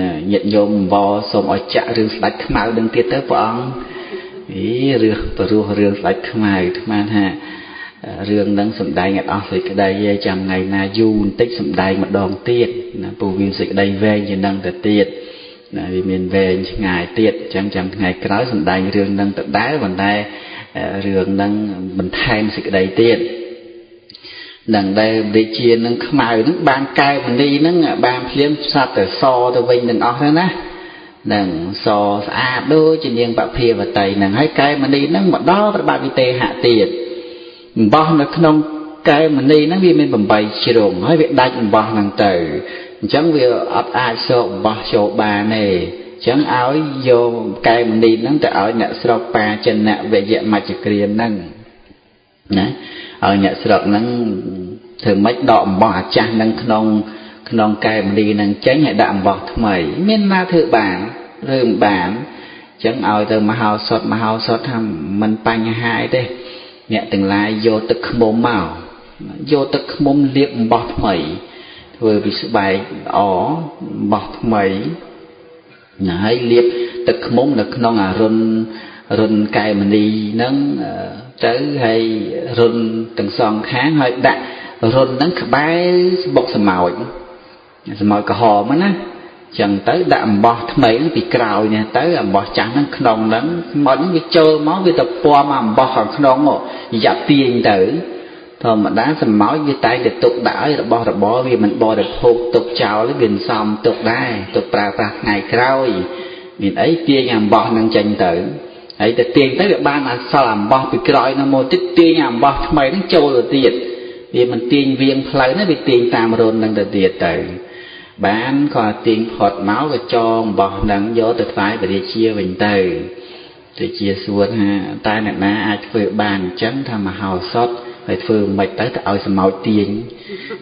ណាញាតិញោមវសូមឲ្យចាក់រឿងស្ដេចខ្មៅនឹងទៀតទៅព្រះអង្គអីរឿងព្រោះរឿងស្ដេចខ្មៅអាត្មាថារឿងហ្នឹងសំដែងឲ្យអស់សេចក្តីឯងចាំថ្ងៃណាយូរបន្តិចសំដែងម្ដងទៀតណាព្រោះវាសេចក្តីវែងជាងហ្នឹងទៅទៀត ណាវាមានវែងឆ្ងាយទៀតអញ្ចឹងចាំថ្ងៃក្រោយសម្ដែងរឿងនឹងដដែលប៉ុន្តែរឿងនឹងបន្ថែមសេចក្តីទៀតនឹងដែលរាជានឹងខ្មៅនឹងបានកែវមณีនឹងបានភ្លាមសត្វតែសទៅវិញទាំងអស់ហ្នឹងណានឹងសស្អាតដូចជានាងបភាវតីនឹងហើយកែវមณีនឹងមកដល់ព្រះបាទវិទេហៈទៀតអំបោះនៅក្នុងកែវមณีហ្នឹងវាមាន8ជ្រុងហើយវាដាច់អំបោះហ្នឹងទៅអញ្ចឹងវាអត់អាចសោកអំបោះចូលបានទេអញ្ចឹងឲ្យយកកែវមณีហ្នឹងទៅឲ្យអ្នកស្រុកបាចិនវយមច្ចគ្រាមហ្នឹងណាឲ្យអ្នកស្រុកហ្នឹងធ្វើម៉េចដកអំបោះអាចាស់ហ្នឹងក្នុងកែវមณีហ្នឹងចេញឲ្យដាក់អំបោះថ្មីមានណាធ្វើបានឬមិនបានអញ្ចឹងឲ្យទៅមហោសថមហោសថថាមិនបញ្ហាអីទេអ្នកទាំងឡាយយកទឹកឃ្មុំមកយកទឹកឃ្មុំលាបអំបោះថ្មីធ្វើពីស្បែកល្អអំបោះថ្មីណាហើយលាបទឹកឃ្មុំនៅក្នុងអារុនកែវមณีហ្នឹងទៅហើយរុនទាំងសងខាងហើយដាក់រុនហ្នឹងក្បែរស្បុកសម្ោចសម្ោចក្រហមណាចឹងទៅដាក់អំបោះថ្មីហ្នឹងពីក្រោយនេះទៅអំបោះចាស់ហ្នឹងក្នុងហ្នឹងសម្ោចហ្នឹងវាចូលមកវាទៅពំអំបោះខាងក្នុងយ៉ាប់ទាញទៅធម្មតាសម្ោចវាតែងតែទុកដាក់ឲ្យរបស់របរវាមិនបរិភោគទុកចោលវាសំទុកដែរទុកប្រើប្រាស់ថ្ងៃក្រោយមានអីទាញអំបោះហ្នឹងចេញទៅហើយទៅទាញទៅវាបានអសល់អំបោះពីក្រោយហ្នឹងមកទៀតទាញអំបោះថ្មីហ្នឹងចូលទៅទៀតវាមិនទាញវៀងផ្លូវណាវាទាញតាមរុនហ្នឹងទៅទៀតទៅបានក៏ទាញផុតមកក៏ចងអំបោះហ្នឹងយកទៅថ្វាយព្រះរាជាវិញទៅរាជាសួរថាតើអ្នកណាអាចធ្វើបានអញ្ចឹងថាមហោសថហើយធ្វើមិនទៅទៅឲ្យសម្ោចទាញ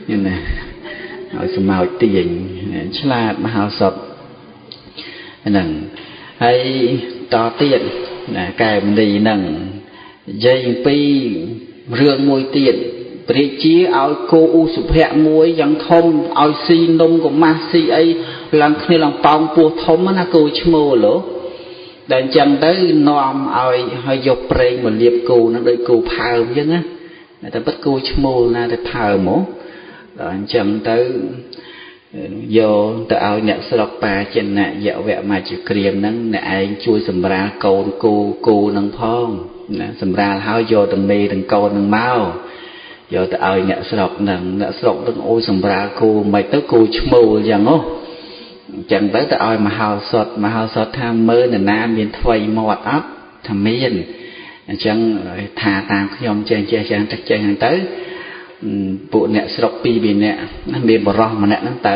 នេះណាឲ្យសម្ោចទាញឆ្លាតមហោសថហ្នឹងហើយតទៀតណាកែវមณีហ្នឹងនិយាយអំពីរឿងមួយទៀតព្រះជាឲ្យគោឧសុភៈមួយយ៉ាងធំឲ្យស៊ីនំកម៉ាស់ស៊ីអីឡើងគ្នាឡើងប៉ោងពោះធំណាគោឈ្មោលហ៎ដែលអញ្ចឹងទៅនាំឲ្យឲ្យយកប្រេងមកលាបគោហ្នឹងដូចគោផើមអញ្ចឹងណាតែពិតគោឈ្មោលណាទៅផើមហ៎ដល់អញ្ចឹងទៅយកទៅឲ្យអ្នកស្រុកបាចិនយវមច្ចគ្រាមហ្នឹងអ្នកឯងជួយសម្រាលកូនគោគោហ្នឹងផងណាសម្រាលហើយយកទាំងមេទាំងកូនហ្នឹងមកយកទៅឲ្យអ្នកស្រុកហ្នឹងអ្នកស្រុកហ្នឹងអូយសម្រាលគោមិនទៅគោឈ្មោលអញ្ចឹងហ៎អញ្ចឹងទៅទៅឲ្យមហោសថមហោសថថាមើលនរណាមានថ្វីមាត់អត់ថាមានអញ្ចឹងថាតាមខ្ញុំចេះចេះចឹងទៅចេះហ្នឹងទៅពួកអ្នកស្រុកពីរនាក់ណាមានបរោះម្នាក់ហ្នឹងទៅ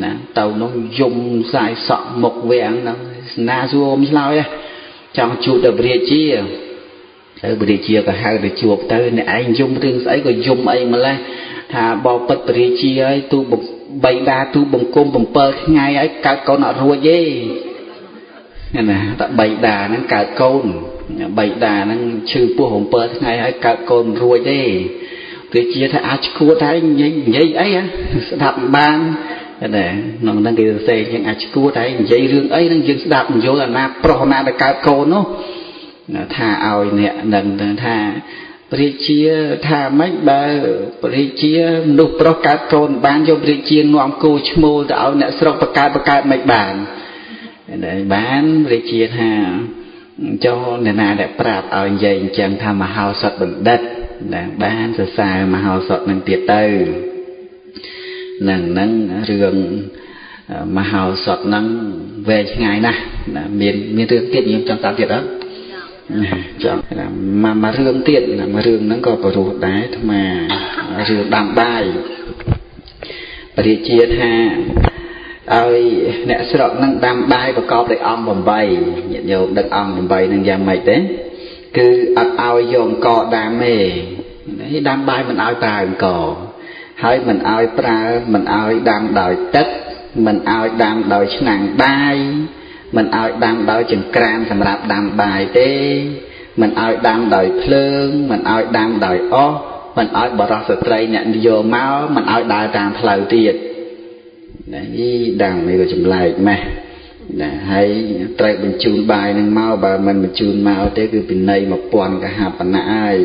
ណាទៅនោះយំសាយសក់មុខវាំងហ្នឹងស្នាសួរមិនឆ្លើយចង់ជួបទៅព្រះរាជាទៅព្រះរាជាក៏ហៅទៅជួបទៅអ្នកឯងយំរឿងស្អីក៏យំអីម្លេះថាបបិទ្ធព្រះរាជាហើយទូបៃតាទូបង្គំ7ថ្ងៃហើយកើតកូនអត់រួចទេណាតែបៃតាហ្នឹងកើតកូនបៃតាហ្នឹងឈឺពោះ7ថ្ងៃហើយកើតកូនរួចទេព្រះជាថាអាចឈួតហើយនិយាយអីស្ដាប់បានណាក្នុងហ្នឹងគេសរសេរជាងអាចឈួតហើយនិយាយរឿងអីហ្នឹងយើងស្ដាប់មិនយល់អាណាប្រុសណាដែលកើតកូននោះថាឲ្យអ្នកនឹងថាព្រះជាថាម៉េចបើព្រះជាមនុស្សប្រុសកើតកូនបានយកព្រះជានាំគោឈ្មោលទៅឲ្យអ្នកស្រុកបកើតបកើតមិនបានបានព្រះជាថាចុះអ្នកណាដែលប្រាប់ឲ្យនិយាយអញ្ចឹងថាមហោសថបណ្ឌិតណាបានសរសើរមហោសថនឹងទៀតទៅនឹងហ្នឹងរឿងមហោសថហ្នឹងវែងឆ្ងាយណាស់ណាមានរឿងទៀតខ្ញុំចង់តាមទៀតអត់ចង់មករឿងទៀតមួយរឿងហ្នឹងក៏ព្រោះដែរអាត្មារឿងដាំបាយព្រះជាថាឲ្យអ្នកស្រុកហ្នឹងដាំបាយប្រកបដោយអង្គ8ញាតិញោមដឹងអង្គ8ហ្នឹងយ៉ាងម៉េចទេគឺអត់ឲ្យយកអង្គដាំទេដាំបាយមិនឲ្យប្រើអង្គហើយមិនឲ្យប្រើមិនឲ្យដាំដោយទឹកមិនឲ្យដាំដោយឆ្នាំងបាយមិនឲ្យដាំដោយចង្ក្រានសម្រាប់ដាំបាយទេមិនឲ្យដាំដោយភ្លើងមិនឲ្យដាំដោយអុសមិនឲ្យបរិសុទ្ធស្ត្រីអ្នកយកមកមិនឲ្យដើរតាមផ្លូវទៀតនេះដាំនេះក៏ចម្លែកម៉េះណាហើយត្រូវបញ្ជូនបាយនឹងមកបើមិនបញ្ជូនមកទេគឺពិន័យ1000កហបណៈហើយ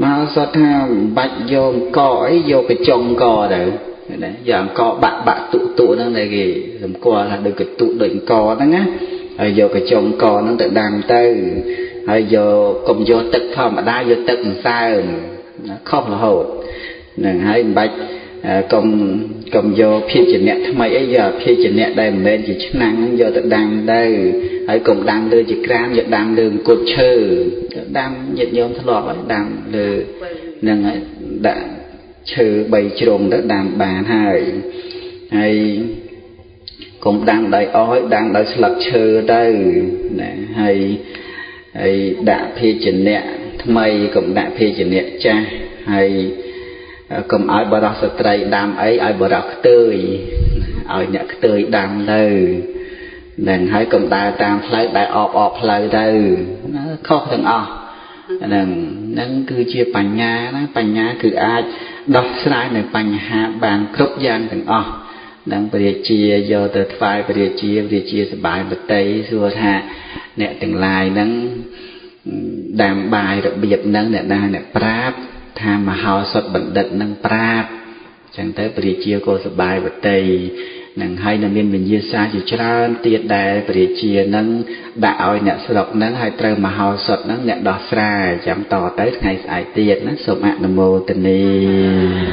មកសតថាបាច់យកអង្គអីយកកញ្ចុងកទៅ ណាយកអង្គបាក់បាក់ទុទុហ្នឹងដែលគេសម្គាល់ថាដូចកតុដូចអង្គហ្នឹងណាហើយយកកញ្ចុងកហ្នឹងទៅដាំទៅហើយយកកុំយកទឹកធម្មតាយកទឹកម្សៅណាខុសរហូតហ្នឹងហើយមិនបាច់កុំយកភាជនៈថ្មីអីយកភាជនៈដែលមិនមែនជាឆ្នាំងហ្នឹងយកទៅដាំទៅហើយកុំដាំលើជាក្រាមយកដាំលើអង្គត់ឈើដាំញាតិញោមធ្លាប់ហើយដាំលើហ្នឹងហើយដាក់ឈើ3ជ្រុងទៅដាំបានហើយហើយកុំដាំដោយអស់ហើយដាំដោយស្លឹកឈើទៅណាហើយហើយដាក់ភាជនៈថ្មីកុំដាក់ភាជនៈចាស់ហើយកុំឲ្យបរិសស្ត្រីដាំអីឲ្យបរិសខ្ទើយឲ្យអ្នកខ្ទើយដាំទៅនឹងហើយកុំដើរតាមផ្លូវដែលអបអបផ្លូវទៅណាខុសទាំងអស់ហ្នឹងហ្នឹងគឺជាបញ្ញាណាបញ្ញាគឺអាចដោះស្រាយនៅបញ្ហាបានគ្រប់យ៉ាងទាំងអស់នឹងព្រះរាជាយកទៅថ្វាយព្រះរាជាព្រះរាជាសប្បាយបតីសួរថាអ្នកទាំងឡាយហ្នឹងដាំបាយរបៀបហ្នឹងអ្នកណាអ្នកប្រាប់ថាមហោសថបណ្ឌិតនឹងប្រាប់ចឹងទៅព្រះរាជាក៏សប្បាយបតីនឹងហើយនៅមានវិញ្ញាសាជាច្រើនទៀតដែលព្រះរាជានឹងដាក់ឲ្យអ្នកស្រុកនឹងហើយត្រូវមហោសថនឹងអ្នកដោះស្រាយចាំតទៅថ្ងៃស្អែកទៀតណាសូមអនុមោទនា